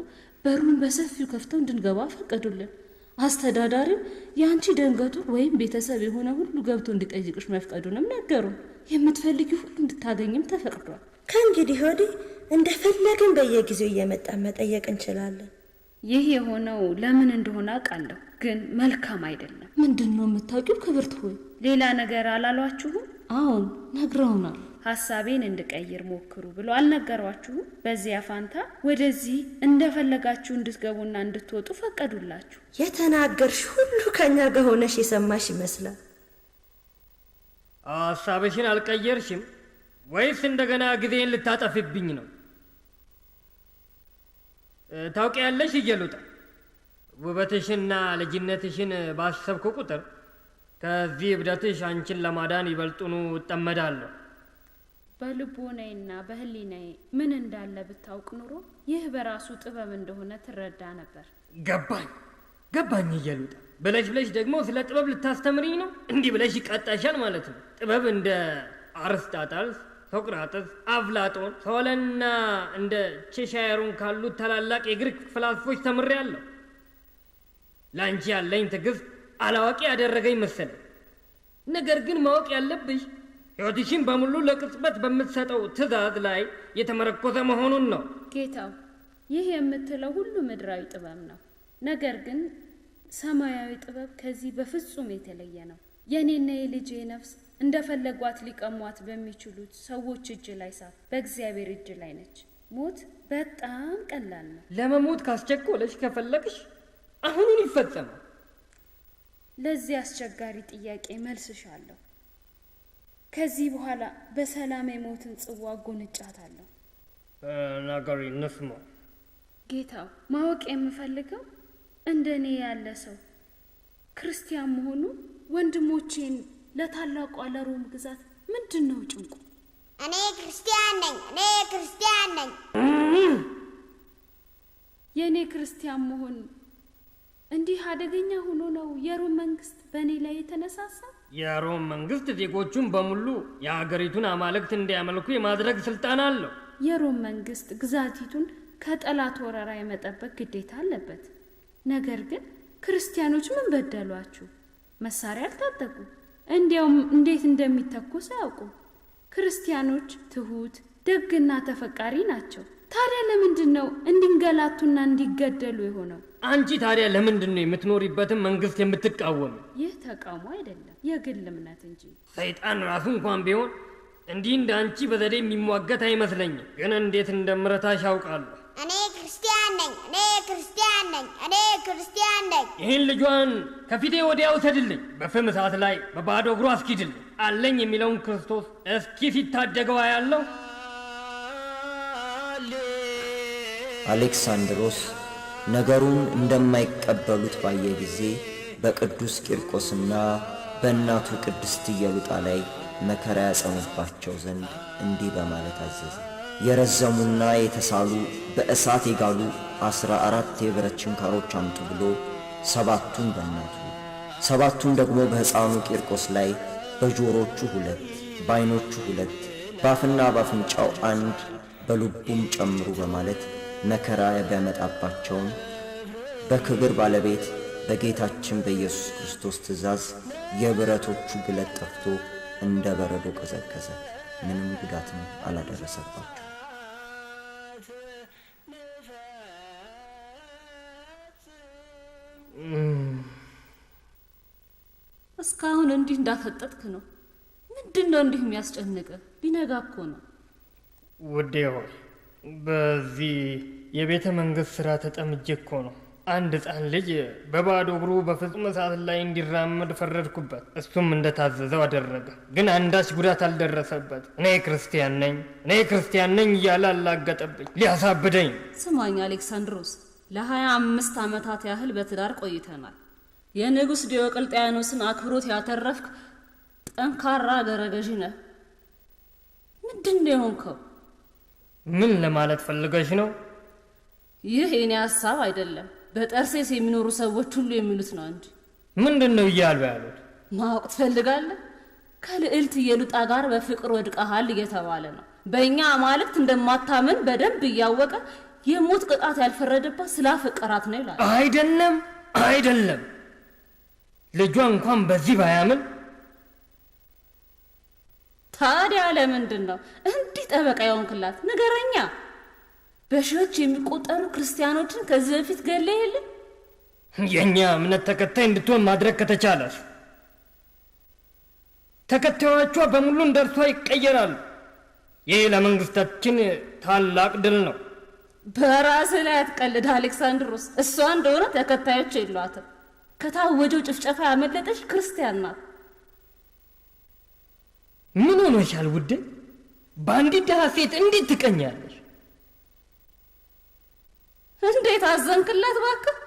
በሩን በሰፊው ከፍተው እንድንገባ ፈቀዱልን። አስተዳዳሪው የአንቺ ደንገጡር ወይም ቤተሰብ የሆነ ሁሉ ገብቶ እንዲጠይቅሽ መፍቀዱንም ነገሩን። የምትፈልጊው ሁሉ እንድታገኝም ተፈቅዷል። ከእንግዲህ ወዲህ እንደፈለግን በየጊዜው እየመጣን መጠየቅ እንችላለን። ይህ የሆነው ለምን እንደሆነ አውቃለሁ፣ ግን መልካም አይደለም። ምንድን ነው የምታውቂው ክብርት ሆይ? ሌላ ነገር አላሏችሁም? አዎን ነግረውናል። ሀሳቤን እንድቀይር ሞክሩ ብሎ አልነገሯችሁም? በዚያ ፋንታ ወደዚህ እንደፈለጋችሁ እንድትገቡና እንድትወጡ ፈቀዱላችሁ። የተናገርሽ ሁሉ ከኛ ጋር ሆነሽ የሰማሽ ይመስላል። ሀሳብሽን አልቀየርሽም ወይስ እንደገና ጊዜን ልታጠፊብኝ ነው? ታውቂያለሽ ኢየሉጣ፣ ውበትሽና ልጅነትሽን ባሰብኩ ቁጥር ከዚህ እብደትሽ አንቺን ለማዳን ይበልጡኑ እጠመዳለሁ። በልቦናዬና በሕሊናዬ ምን እንዳለ ብታውቅ ኑሮ ይህ በራሱ ጥበብ እንደሆነ ትረዳ ነበር። ገባኝ ገባኝ ኢየሉጣ። ብለሽ ብለሽ ደግሞ ስለ ጥበብ ልታስተምሪኝ ነው? እንዲህ ብለሽ ይቀጣሻል ማለት ነው። ጥበብ እንደ አርስጣጣልስ፣ ሶቅራጥስ፣ አፍላጦን፣ ሶለና እንደ ቼሻየሩን ካሉት ታላላቅ የግሪክ ፈላስፎች ተምሬያለሁ። ለአንቺ ያለኝ ትዕግስት አላዋቂ ያደረገኝ መሰለኝ። ነገር ግን ማወቅ ያለብሽ ሕይወትሽን በሙሉ ለቅጽበት በምትሰጠው ትእዛዝ ላይ የተመረኮዘ መሆኑን ነው። ጌታው፣ ይህ የምትለው ሁሉ ምድራዊ ጥበብ ነው። ነገር ግን ሰማያዊ ጥበብ ከዚህ በፍጹም የተለየ ነው። የእኔና የልጄ ነፍስ እንደፈለጓት ሊቀሟት በሚችሉት ሰዎች እጅ ላይ ሳት በእግዚአብሔር እጅ ላይ ነች። ሞት በጣም ቀላል ነው። ለመሞት ካስቸኮለሽ ከፈለግሽ አሁኑን ይፈጸማል። ለዚህ አስቸጋሪ ጥያቄ መልስሻለሁ። ከዚህ በኋላ በሰላም የሞትን ጽዋ ጎንጫታለሁ። ነገሪ እንስማ። ጌታው፣ ማወቅ የምፈልገው እንደ እኔ ያለ ሰው ክርስቲያን መሆኑ ወንድሞቼን ለታላቋ ለሮም ግዛት ምንድን ነው ጭንቁ? እኔ ክርስቲያን ነኝ፣ እኔ ክርስቲያን ነኝ። የእኔ ክርስቲያን መሆን እንዲህ አደገኛ ሆኖ ነው የሮም መንግስት በእኔ ላይ የተነሳሳ? የሮም መንግስት ዜጎቹን በሙሉ የአገሪቱን አማልክት እንዲያመልኩ የማድረግ ስልጣን አለው። የሮም መንግስት ግዛቲቱን ከጠላት ወረራ የመጠበቅ ግዴታ አለበት። ነገር ግን ክርስቲያኖች ምን በደሏችሁ? መሳሪያ አልታጠቁ፣ እንዲያውም እንዴት እንደሚተኮስ አያውቁም። ክርስቲያኖች ትሁት፣ ደግና ተፈቃሪ ናቸው። ታዲያ ለምንድን ነው እንዲንገላቱና እንዲገደሉ የሆነው? አንቺ ታዲያ ለምንድን ነው የምትኖሪበትን መንግስት የምትቃወሚ? ይህ ተቃውሞ አይደለም፣ የግል እምነት እንጂ። ሰይጣን ራሱ እንኳን ቢሆን እንዲህ እንደ አንቺ በዘዴ የሚሟገት አይመስለኝም። ግን እንዴት እንደምረታሽ አውቃለሁ። እኔ ክርስቲያን ነኝ፣ እኔ ክርስቲያን ነኝ፣ እኔ ክርስቲያን ነኝ። ይህን ልጇን ከፊቴ ወዲያ ውሰድልኝ፣ በፍም እሳት ላይ በባዶ እግሩ አስኪድልኝ አለኝ የሚለውን ክርስቶስ እስኪ ሲታደገው አያለሁ። አሌክሳንድሮስ ነገሩን እንደማይቀበሉት ባየ ጊዜ በቅዱስ ቂርቆስና በእናቱ ቅድስት ኢየሉጣ ላይ መከራ ያጸኑባቸው ዘንድ እንዲህ በማለት አዘዘ። የረዘሙና የተሳሉ በእሳት የጋሉ 14 የብረት ችንካሮች አምጡ ብሎ 7ቱን በእናቱ 7ቱን ደግሞ በሕፃኑ ቂርቆስ ላይ በጆሮቹ 2 በዓይኖቹ 2 በአፍና በአፍንጫው 1 በልቡም ጨምሩ በማለት መከራ ቢያመጣባቸውም በክብር ባለቤት በጌታችን በኢየሱስ ክርስቶስ ትእዛዝ የብረቶቹ ግለት ጠፍቶ እንደ በረዶ ቀዘቀዘ። ምንም ጉዳትም አላደረሰባቸው። እስካሁን እንዲህ እንዳፈጠጥክ ነው። ምንድነው እንዲህ የሚያስጨንቅ? ሊነጋ እኮ ነው። ውዴ ሆይ፣ በዚህ የቤተ መንግስት ስራ ተጠምጄ እኮ ነው። አንድ ሕፃን ልጅ በባዶ እግሩ በፍጹም እሳት ላይ እንዲራመድ ፈረድኩበት። እሱም እንደታዘዘው አደረገ። ግን አንዳች ጉዳት አልደረሰበት። እኔ ክርስቲያን ነኝ፣ እኔ ክርስቲያን ነኝ እያለ አላገጠብኝ፣ ሊያሳብደኝ። ስማኝ አሌክሳንድሮስ፣ ለ25 ዓመታት ያህል በትዳር ቆይተናል። የንጉሥ ዲዮቅልጥያኖስን አክብሮት ያተረፍክ ጠንካራ አገረ ገዢ ነህ። ምንድን ነው የሆንከው? ምን ለማለት ፈልገሽ ነው? ይህ የኔ ሀሳብ አይደለም። በጠርሴስ የሚኖሩ ሰዎች ሁሉ የሚሉት ነው እንጂ። ምንድን ነው እያሉ ያሉት? ማወቅ ትፈልጋለህ? ከልዕልት ኢየሉጣ ጋር በፍቅር ወድቀሃል እየተባለ ነው። በእኛ አማልክት እንደማታምን በደንብ እያወቀ የሞት ቅጣት ያልፈረደባት ስላፈቀራት ነው ይላል። አይደለም፣ አይደለም። ልጇ እንኳን በዚህ ባያምን ታዲያ ለምንድን ነው እንዲህ ጠበቃ የሆንክላት? ንገረኛ። በሺዎች የሚቆጠሩ ክርስቲያኖችን ከዚህ በፊት ገለ የለ? የእኛ እምነት ተከታይ እንድትሆን ማድረግ ከተቻለስ ተከታዮቿ በሙሉ እንደርሷ ይቀየራሉ። ይህ ለመንግስታችን ታላቅ ድል ነው። በራስህ ላይ አትቀልድ አሌክሳንድሮስ። እሷ እንደሆነ ተከታዮች የሏትም። ከታወጀው ጭፍጨፋ ያመለጠች ክርስቲያን ናት። ምን ሆነሻል ውዴ? በአንዲት ድሃ ሴት እንዴት ትቀኛለሽ? እንዴት አዘንክላት እባክህ።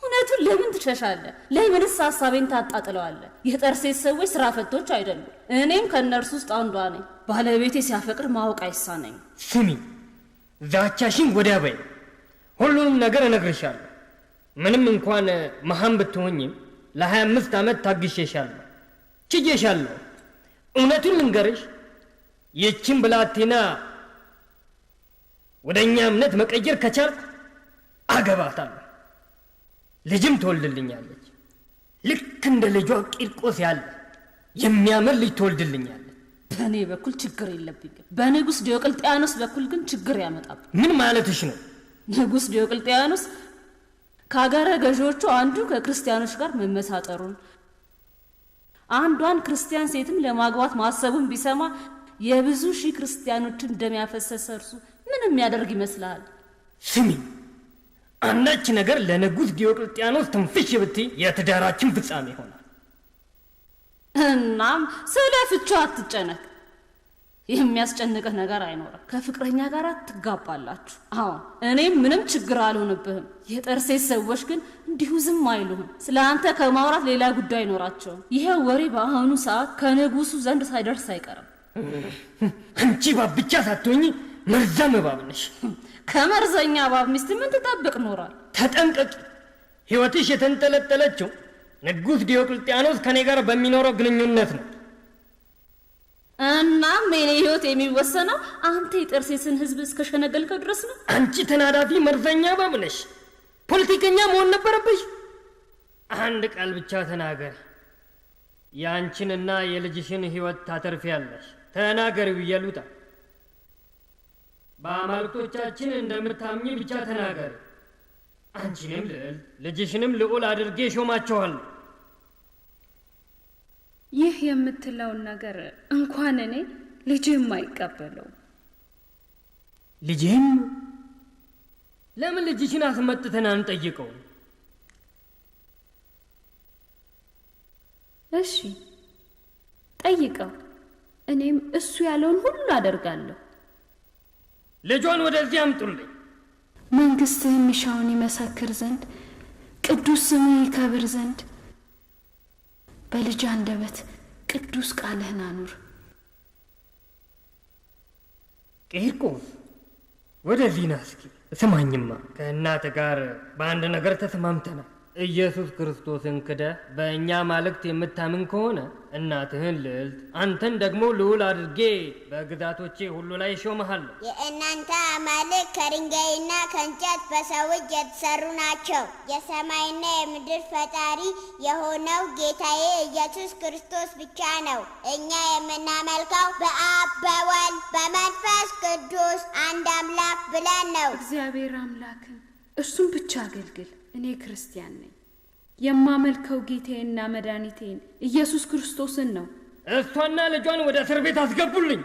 እውነቱን ለምን ትሸሻለህ? ለምንስ ሀሳቤን ታጣጥለዋለህ? የጠርሴስ ሰዎች ስራ ፈቶች አይደሉም። እኔም ከእነርሱ ውስጥ አንዷ ነኝ። ባለቤቴ ሲያፈቅር ማወቅ አይሳነኝም። ስሚ፣ ዛቻሽን ወዲያ በይ። ሁሉንም ነገር እነግርሻለሁ። ምንም እንኳን መሃን ብትሆኝም ለ25 ዓመት ታግሼሻለሁ፣ ችዬሻለሁ። እውነቱን ልንገርሽ፣ ይህችን ብላቴና ወደ እኛ እምነት መቀየር ከቻልኩ አገባታለሁ። ልጅም ትወልድልኛለች። ልክ እንደ ልጇ ቂርቆስ ያለ የሚያምር ልጅ ትወልድልኛለች። በእኔ በኩል ችግር የለብኝም። በንጉሥ ዲዮቅልጥያኖስ በኩል ግን ችግር ያመጣብኝ። ምን ማለትሽ ነው? ንጉሥ ዲዮቅልጥያኖስ ከአገረ ገዢዎቹ አንዱ ከክርስቲያኖች ጋር መመሳጠሩን አንዷን ክርስቲያን ሴትም ለማግባት ማሰቡን ቢሰማ የብዙ ሺህ ክርስቲያኖችን ደም ያፈሰሰ እርሱ ምን የሚያደርግ ይመስልሃል? ስሚ፣ አንዳች ነገር ለንጉሥ ዲዮቅልጥያኖስ ትንፍሽ ብትይ የትዳራችን ፍጻሜ ይሆናል። እናም ስለ ፍቹ አትጨነቅ። የሚያስጨንቅህ ነገር አይኖርም። ከፍቅረኛ ጋር ትጋባላችሁ። አዎ፣ እኔም ምንም ችግር አልሆንብህም። የጠርሴስ ሰዎች ግን እንዲሁ ዝም አይሉህም። ስለ አንተ ከማውራት ሌላ ጉዳይ አይኖራቸውም። ይሄ ወሬ በአሁኑ ሰዓት ከንጉሱ ዘንድ ሳይደርስ አይቀርም። አንቺ እባብ ብቻ ሳትሆኚ መርዛም እባብ ነሽ። ከመርዘኛ እባብ ሚስት ምን ትጠብቅ ኖሯል? ተጠንቀቂ። ሕይወትሽ የተንጠለጠለችው ንጉሥ ዲዮቅልጥያኖስ ከኔ ጋር በሚኖረው ግንኙነት ነው። እናም የኔ ሕይወት የሚወሰነው አንተ የጠርሴስን ሕዝብ እስከሸነገልከው ድረስ ነው። አንቺ ተናዳፊ መርዘኛ እባብ ነሽ። ፖለቲከኛ መሆን ነበረብሽ። አንድ ቃል ብቻ ተናገሪ፣ የአንቺንና የልጅሽን ሕይወት ታተርፊያለሽ። ተናገሪው ኢየሉጣ። በአማልክቶቻችን እንደምታምኚ ብቻ ተናገሪ። አንቺንም ልዕልት ልጅሽንም ልዑል አድርጌ ሾማቸዋለሁ። ይህ የምትለውን ነገር እንኳን እኔ ልጅም አይቀበለው። ልጅም? ለምን ልጅሽን አስመጥተን አንጠይቀው? እሺ ጠይቀው። እኔም እሱ ያለውን ሁሉ አደርጋለሁ። ልጇን ወደዚህ አምጡልኝ። መንግስትህ የሚሻውን ይመሰክር ዘንድ ቅዱስ ስምህ ይከብር ዘንድ በልጅ አንደበት ቅዱስ ቃልህን አኑር። ቂርቆስ ወደዚህ ና እስኪ። ስማኝማ፣ ከእናትህ ጋር በአንድ ነገር ተስማምተናል። ኢየሱስ ክርስቶስን ክደህ በእኛ አማልክት የምታምን ከሆነ እናትህን ልዕልት አንተን ደግሞ ልዑል አድርጌ በግዛቶቼ ሁሉ ላይ እሾምሃለሁ። የእናንተ አማልክት ከድንጋይና ከእንጨት በሰው እጅ የተሰሩ ናቸው። የሰማይና የምድር ፈጣሪ የሆነው ጌታዬ ኢየሱስ ክርስቶስ ብቻ ነው። እኛ የምናመልከው በአብ በወልድ በመንፈስ ቅዱስ አንድ አምላክ ብለን ነው። እግዚአብሔር አምላክን እርሱን ብቻ አገልግል። እኔ ክርስቲያን ነኝ። የማመልከው ጌታዬና መድኃኒቴን ኢየሱስ ክርስቶስን ነው። እሷና ልጇን ወደ እስር ቤት አስገቡልኝ።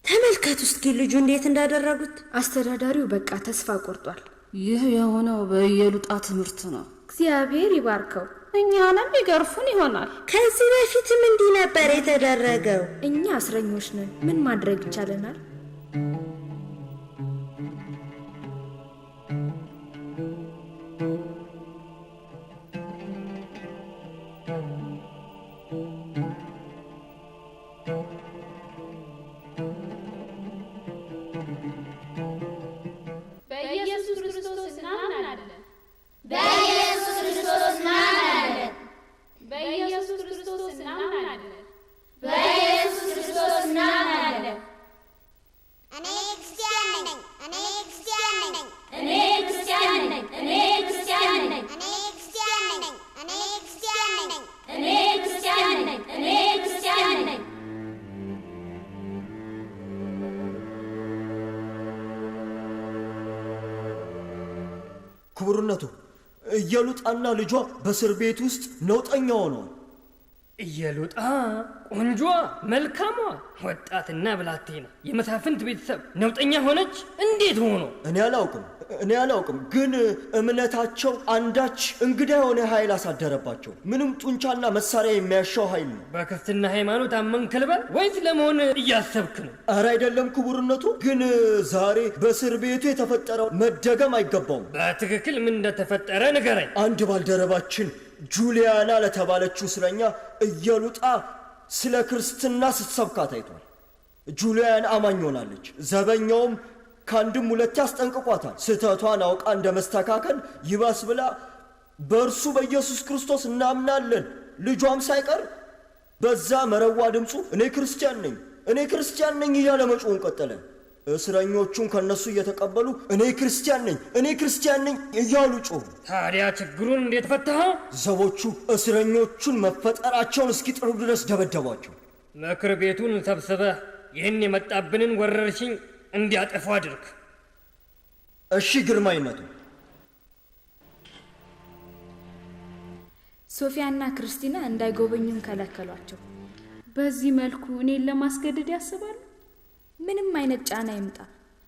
ተመልከቱ እስኪ ልጁ እንዴት እንዳደረጉት። አስተዳዳሪው በቃ ተስፋ ቆርጧል። ይህ የሆነው በኢየሉጣ ትምህርት ነው። እግዚአብሔር ይባርከው። እኛንም ይገርፉን ይሆናል። ከዚህ በፊትም እንዲህ ነበር የተደረገው። እኛ እስረኞች ነን። ምን ማድረግ ይቻለናል? በኢየሱስ ክርስቶስ እናምናለን። ክቡርነቱ፣ ኢየሉጣና ልጇ በእስር ቤት ውስጥ ነውጠኛ ሆነዋል። ኢየሉጣ ቆንጆዋ፣ መልካሟ ወጣትና ብላቴና የመሳፍንት ቤተሰብ ነውጠኛ ሆነች? እንዴት ሆኖ? እኔ አላውቅም፣ ግን እምነታቸው አንዳች እንግዳ የሆነ ኃይል አሳደረባቸው። ምንም ጡንቻና መሳሪያ የሚያሻው ኃይል ነው። በክርስትና ሃይማኖት አመንክ ልበል ወይስ ለመሆን እያሰብክ ነው? ኧረ አይደለም ክቡርነቱ፣ ግን ዛሬ በእስር ቤቱ የተፈጠረው መደገም አይገባውም። በትክክል ምን እንደተፈጠረ ንገረኝ። አንድ ባልደረባችን ጁሊያና ለተባለችው እስረኛ ኢየሉጣ ስለ ክርስትና ስትሰብካ ታይቷል። ጁሊያን አማኝ ሆናለች። ዘበኛውም ከአንድም ሁለቴ አስጠንቅቋታል። ስህተቷን አውቃ እንደ መስተካከል ይባስ ብላ በእርሱ በኢየሱስ ክርስቶስ እናምናለን፣ ልጇም ሳይቀር በዛ መረዋ ድምፁ እኔ ክርስቲያን ነኝ፣ እኔ ክርስቲያን ነኝ እያለ መጮውን ቀጠለ። እስረኞቹን ከነሱ እየተቀበሉ እኔ ክርስቲያን ነኝ፣ እኔ ክርስቲያን ነኝ እያሉ ጮሁ። ታዲያ ችግሩን እንዴት ፈታኸው? ዘቦቹ እስረኞቹን መፈጠራቸውን እስኪጥሩ ድረስ ደበደቧቸው። ምክር ቤቱን ሰብስበህ ይህን የመጣብንን ወረርሽኝ እንዲያጠፉ አድርግ። እሺ ግርማይነቱ። ሶፊያና ክርስቲና እንዳይጎበኙን ከለከሏቸው። በዚህ መልኩ እኔን ለማስገደድ ያስባሉ? ምንም አይነት ጫና ይምጣ፣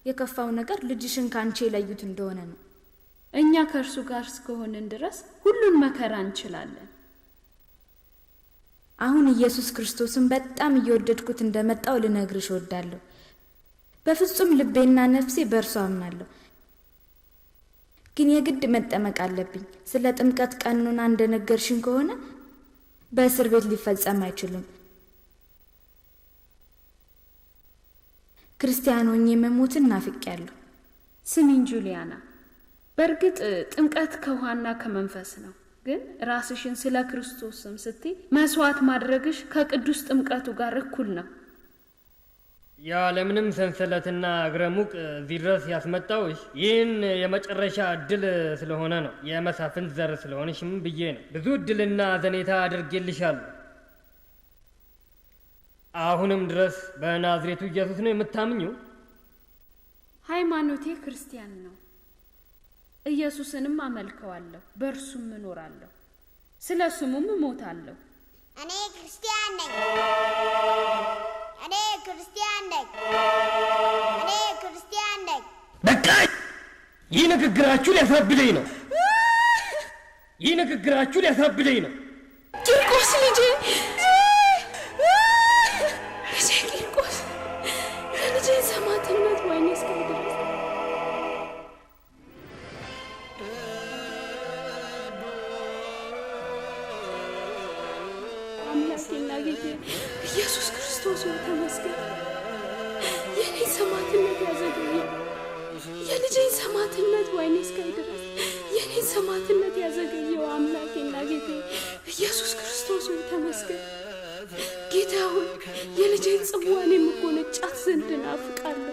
የከፋው ነገር ልጅሽን ካንቺ የለዩት እንደሆነ ነው። እኛ ከእርሱ ጋር እስከሆንን ድረስ ሁሉን መከራ እንችላለን። አሁን ኢየሱስ ክርስቶስን በጣም እየወደድኩት እንደመጣው ልነግርሽ እወዳለሁ። በፍጹም ልቤና ነፍሴ በእርሱ አምናለሁ። ግን የግድ መጠመቅ አለብኝ። ስለ ጥምቀት ቀኖና እንደነገርሽን ከሆነ በእስር ቤት ሊፈጸም አይችልም። ክርስቲያን ሆኜ መሞትን ናፍቄያለሁ። ስሚኝ ጁሊያና፣ በእርግጥ ጥምቀት ከውሃና ከመንፈስ ነው። ግን ራስሽን ስለ ክርስቶስ ስም ስትይ መስዋዕት ማድረግሽ ከቅዱስ ጥምቀቱ ጋር እኩል ነው። ያለምንም ሰንሰለትና እግረ ሙቅ እዚህ ድረስ ያስመጣውሽ ይህን የመጨረሻ እድል ስለሆነ ነው። የመሳፍንት ዘር ስለሆንሽም ብዬ ነው። ብዙ እድልና ዘኔታ አድርጌልሻለሁ። አሁንም ድረስ በናዝሬቱ ኢየሱስ ነው የምታምኚው? ሃይማኖቴ ክርስቲያን ነው። ኢየሱስንም አመልከዋለሁ፣ በእርሱም እኖራለሁ፣ ስለ ስሙም እሞታለሁ። እኔ ክርስቲያን ነኝ። እኔ ክርስቲያን ነኝ። እኔ ክርስቲያን ነኝ። በቃ ይህ ንግግራችሁ ሊያሳብደኝ ነው። ይህ ንግግራችሁ ሊያሳብደኝ ነው። ቂርቆስ ልጄ፣ ልጄ ቂርቆስ፣ የልጄን ሰማዕትነት ወይኔ እስካይ ድረስ አምላኬና ጌታዬ ኢየሱስ ክርስቶስ ሆይ ተመስገን። የኔን ሰማዕትነት ያዘገየው የልጄን ሰማዕትነት ወይኔ እስካይ ድረስ የኔን ሰማዕትነት ያዘገየው አምላኬና ጌታዬ ኢየሱስ ክርስቶስ ሆይ ተመስገን። ጌታ ሆይ የልጄን ጽዋን የምጎነጫት ዘንድ እናፍቃለሁ።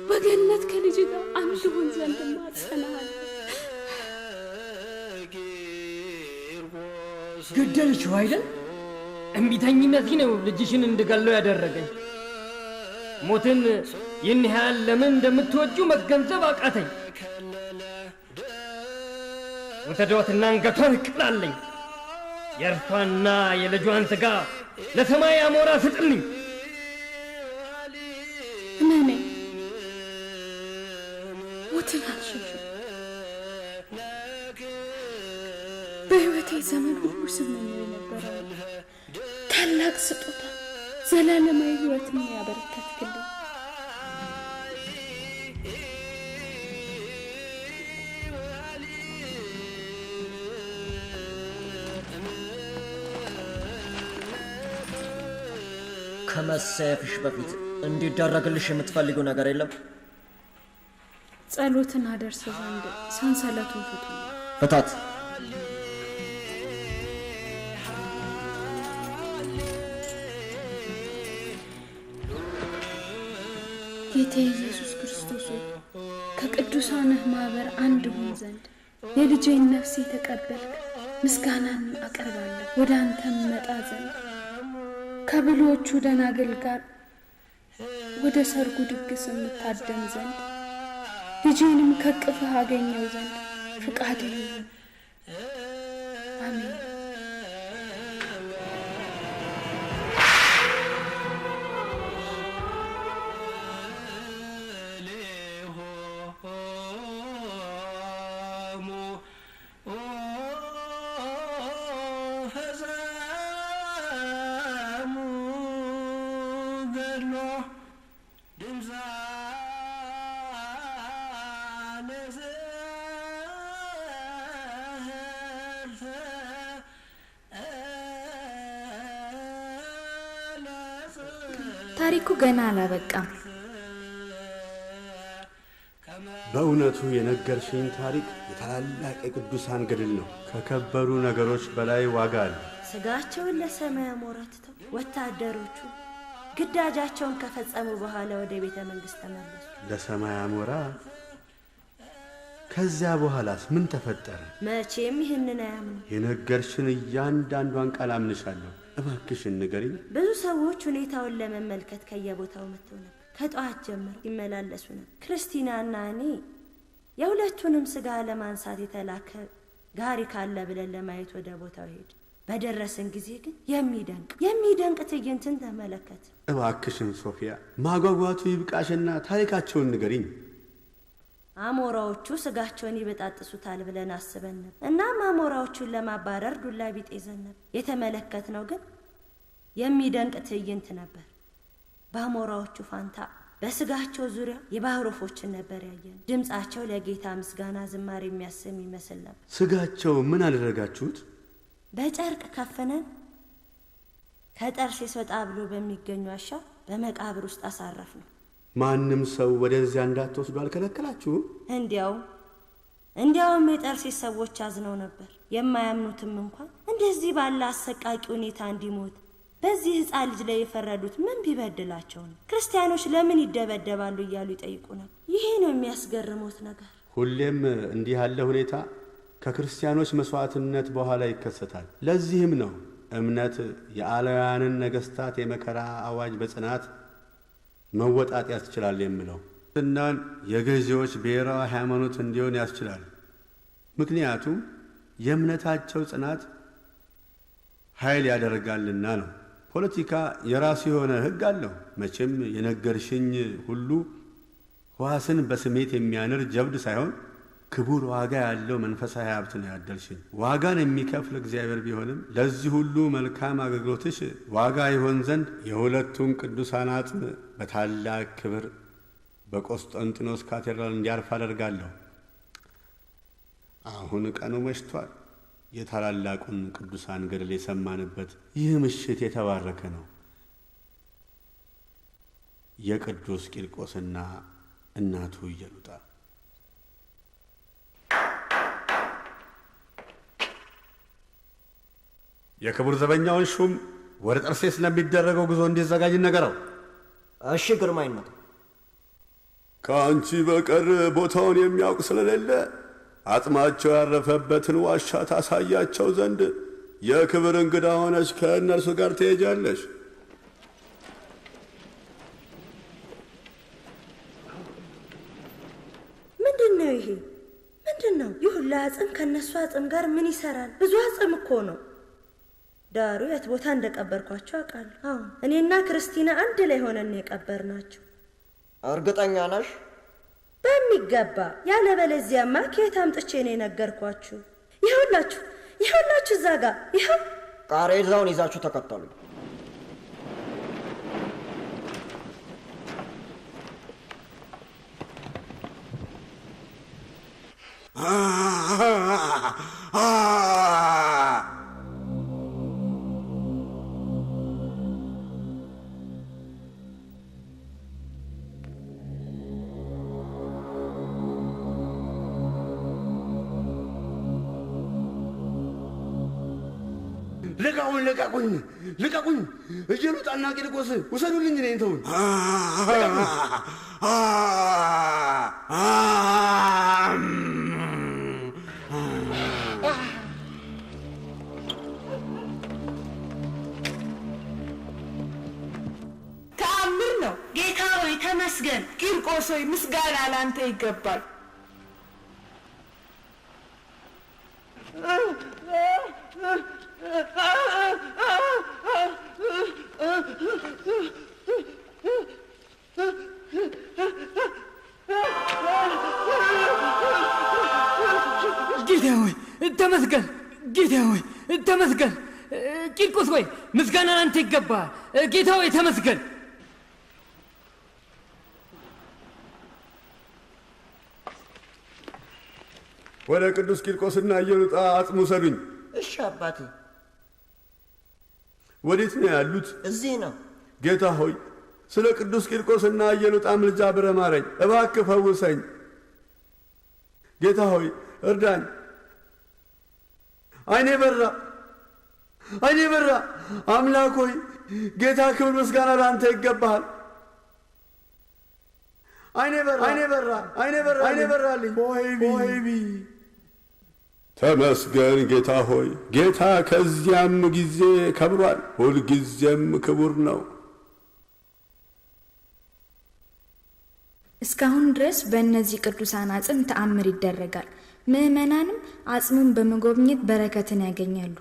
በገነት ከልጅ ጋር አንድ ሆን ዘንድ እማጸናለሁ። ገደልሽው አይደል? እምቢተኝነቴ ነው ልጅሽን እንድገለው ያደረገኝ። ሞትን ይህን ያህል ለምን እንደምትወጂው መገንዘብ አቃተኝ። ውሰዷትና አንገቷን እቅላለኝ። የእርሷና የልጇን ሥጋ ለሰማይ አሞራ ስጥልኝ። እመነኝ፣ ሞትን አልሸሽም። በሕይወቴ ዘመን ሁሉ ስመኘው የነበረው ታላቅ ስጦታ ዘላለማዊ ሕይወትን ያበረከትክልኝ። ከመሰየፍሽ በፊት እንዲደረግልሽ የምትፈልጊው ነገር የለም? ጸሎትን አደርስ ዘንድ ሰንሰለቱን ፍቱኝ። ፍታት። ጌታ ኢየሱስ ክርስቶስ ሆይ ከቅዱሳንህ ማኅበር አንድ ሆን ዘንድ የልጄን ነፍስ የተቀበልክ ምስጋናን አቀርባለሁ። ወደ አንተም መጣ ዘንድ ከብልሆቹ ደናግል ጋር ወደ ሰርጉ ድግስ የምታደም ዘንድ ልጄንም ከቅፍህ አገኘው ዘንድ ፍቃድህ ይሁን። አሜን። ታሪኩ ገና አላበቃም። በእውነቱ የነገርሽኝ ታሪክ የታላላቅ የቅዱሳን ገድል ነው። ከከበሩ ነገሮች በላይ ዋጋ አለ። ስጋቸውን ለሰማይ አሞራ ትተው ወታደሮቹ ግዳጃቸውን ከፈጸሙ በኋላ ወደ ቤተ መንግስት ተመለሱ። ለሰማይ አሞራ። ከዚያ በኋላስ ምን ተፈጠረ? መቼም ይህንን አያምኑ። የነገርሽን እያንዳንዷን ቃል አምንሻለሁ። እባክሽን ንገሪኝ። ብዙ ሰዎች ሁኔታውን ለመመልከት ከየቦታው መጥተው ነበር። ከጠዋት ጀምሮ ይመላለሱ ነበር። ክርስቲናና እኔ የሁለቱንም ስጋ ለማንሳት የተላከ ጋሪ ካለ ብለን ለማየት ወደ ቦታው ሄድ። በደረስን ጊዜ ግን የሚደንቅ ትዕይንትን ተመለከት። እባክሽን ሶፊያ፣ ማጓጓቱ ይብቃሽና ታሪካቸውን ንገሪኝ። አሞራዎቹ ስጋቸውን ይበጣጥሱታል ብለን አስበን ነበር። እናም አሞራዎቹን ለማባረር ዱላ ቢጤ ይዘን ነበር። የተመለከትነው ግን የሚደንቅ ትዕይንት ነበር። በአሞራዎቹ ፋንታ በስጋቸው ዙሪያ የባህር ወፎችን ነበር ያየን። ድምፃቸው ለጌታ ምስጋና ዝማሬ የሚያሰም ይመስል ነበር። ስጋቸው ምን አደረጋችሁት? በጨርቅ ከፍነን ከጠርሴስ ወጣ ብሎ በሚገኝ ዋሻ በመቃብር ውስጥ አሳረፍነው። ማንም ሰው ወደዚያ እንዳትወስዱ አልከለከላችሁም? እንዲያውም የጠርሴስ ሰዎች አዝነው ነበር። የማያምኑትም እንኳን እንደዚህ ባለ አሰቃቂ ሁኔታ እንዲሞት በዚህ ሕፃን ልጅ ላይ የፈረዱት ምን ቢበድላቸው ነው? ክርስቲያኖች ለምን ይደበደባሉ እያሉ ይጠይቁ ነበር። ይሄ ነው የሚያስገርሙት ነገር። ሁሌም እንዲህ ያለ ሁኔታ ከክርስቲያኖች መስዋዕትነት በኋላ ይከሰታል። ለዚህም ነው እምነት የአላውያንን ነገስታት የመከራ አዋጅ በጽናት መወጣት ያስችላል የምለው። እናን የገዢዎች ብሔራዊ ሃይማኖት እንዲሆን ያስችላል። ምክንያቱም የእምነታቸው ጽናት ኃይል ያደርጋልና ነው። ፖለቲካ የራሱ የሆነ ሕግ አለው። መቼም የነገርሽኝ ሁሉ ሕዋስን በስሜት የሚያንር ጀብድ ሳይሆን ክቡር ዋጋ ያለው መንፈሳዊ ሀብት ነው ያደልሽኝ። ዋጋን የሚከፍል እግዚአብሔር ቢሆንም ለዚህ ሁሉ መልካም አገልግሎትሽ ዋጋ ይሆን ዘንድ የሁለቱን ቅዱሳን አጽም በታላቅ ክብር በቆስጠንጢኖስ ካቴድራል እንዲያርፍ አደርጋለሁ። አሁን ቀኑ መሽቷል። የታላላቁን ቅዱሳን ገድል የሰማንበት ይህ ምሽት የተባረከ ነው። የቅዱስ ቂርቆስና እናቱ ኢየሉጣ። የክቡር ዘበኛውን ሹም ወደ ጠርሴስ ለሚደረገው ጉዞ እንዲዘጋጅ ነገረው። እሺ ግርማይነቱ። ከአንቺ በቀር ቦታውን የሚያውቅ ስለሌለ አጽማቸው ያረፈበትን ዋሻ ታሳያቸው ዘንድ የክብር እንግዳ ሆነች ከእነርሱ ጋር ትሄጃለሽ። ምንድን ነው ይሄ? ምንድን ነው ይህ ሁሉ አጽም? ከእነሱ አጽም ጋር ምን ይሰራል? ብዙ አጽም እኮ ነው። ዳሩ የት ቦታ እንደቀበርኳቸው አውቃለሁ። አዎ እኔና ክርስቲና አንድ ላይ ሆነን የቀበርናቸው። እርግጠኛ ነሽ? በሚገባ። ያለበለዚያማ ከየት አምጥቼ ነው የነገርኳችሁ? ይኸውላችሁ፣ ይኸውላችሁ እዛ ጋ ይኸው። ቃሬዛውን ይዛችሁ ተከተሉ። ልቀቁኝ! ልቀቁኝ! ልቀቁኝ! ኢየሉጣና ቂርቆስ ውሰዱልኝ! እኔን ተውኝ! ተአምር ነው! ጌታ ሆይ ተመስገን። ቂርቆስ ሆይ ምስጋና ለአንተ ይገባል። ጌታ ሆይ ተመስገን፣ ጌታ ሆይ ተመስገን። ቂርቆስ ሆይ ምስጋና ላንተ ይገባል። ጌታ ሆይ ተመስገን። ወደ ቅዱስ ቂርቆስና ኢየሉጣ አጽም ውሰዱኝ። እሺ አባቴ። ወዴት ነው ያሉት? እዚህ ነው። ጌታ ሆይ ስለ ቅዱስ ቂርቆስና ኢየሉጣ ምልጃ ብለህ ማረኝ፣ እባክህ ፈውሰኝ። ጌታ ሆይ እርዳኝ። ዓይኔ በራ፣ ዓይኔ በራ። አምላክ ሆይ ጌታ፣ ክብር ምስጋና ለአንተ ይገባሃል። ዓይኔ በራ፣ ዓይኔ በራ፣ ዓይኔ በራ፣ ዓይኔ በራልኝ። ሆሄቢ ተመስገን ጌታ ሆይ። ጌታ ከዚያም ጊዜ ከብሯል፣ ሁልጊዜም ክቡር ነው። እስካሁን ድረስ በእነዚህ ቅዱሳን አጽም ተአምር ይደረጋል። ምዕመናንም አጽሙን በመጎብኘት በረከትን ያገኛሉ።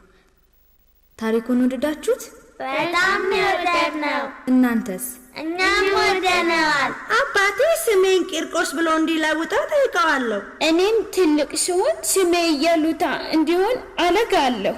ታሪኩን ወደዳችሁት? በጣም ነው የወደድነው። እናንተስ? እኛም ወደነዋል። አባቴ ስሜን ቂርቆስ ብሎ እንዲለውጠው ጠይቀዋለሁ። እኔም ትልቅ ስሆን ስሜ ኢየሉጣ እንዲሆን አለጋለሁ።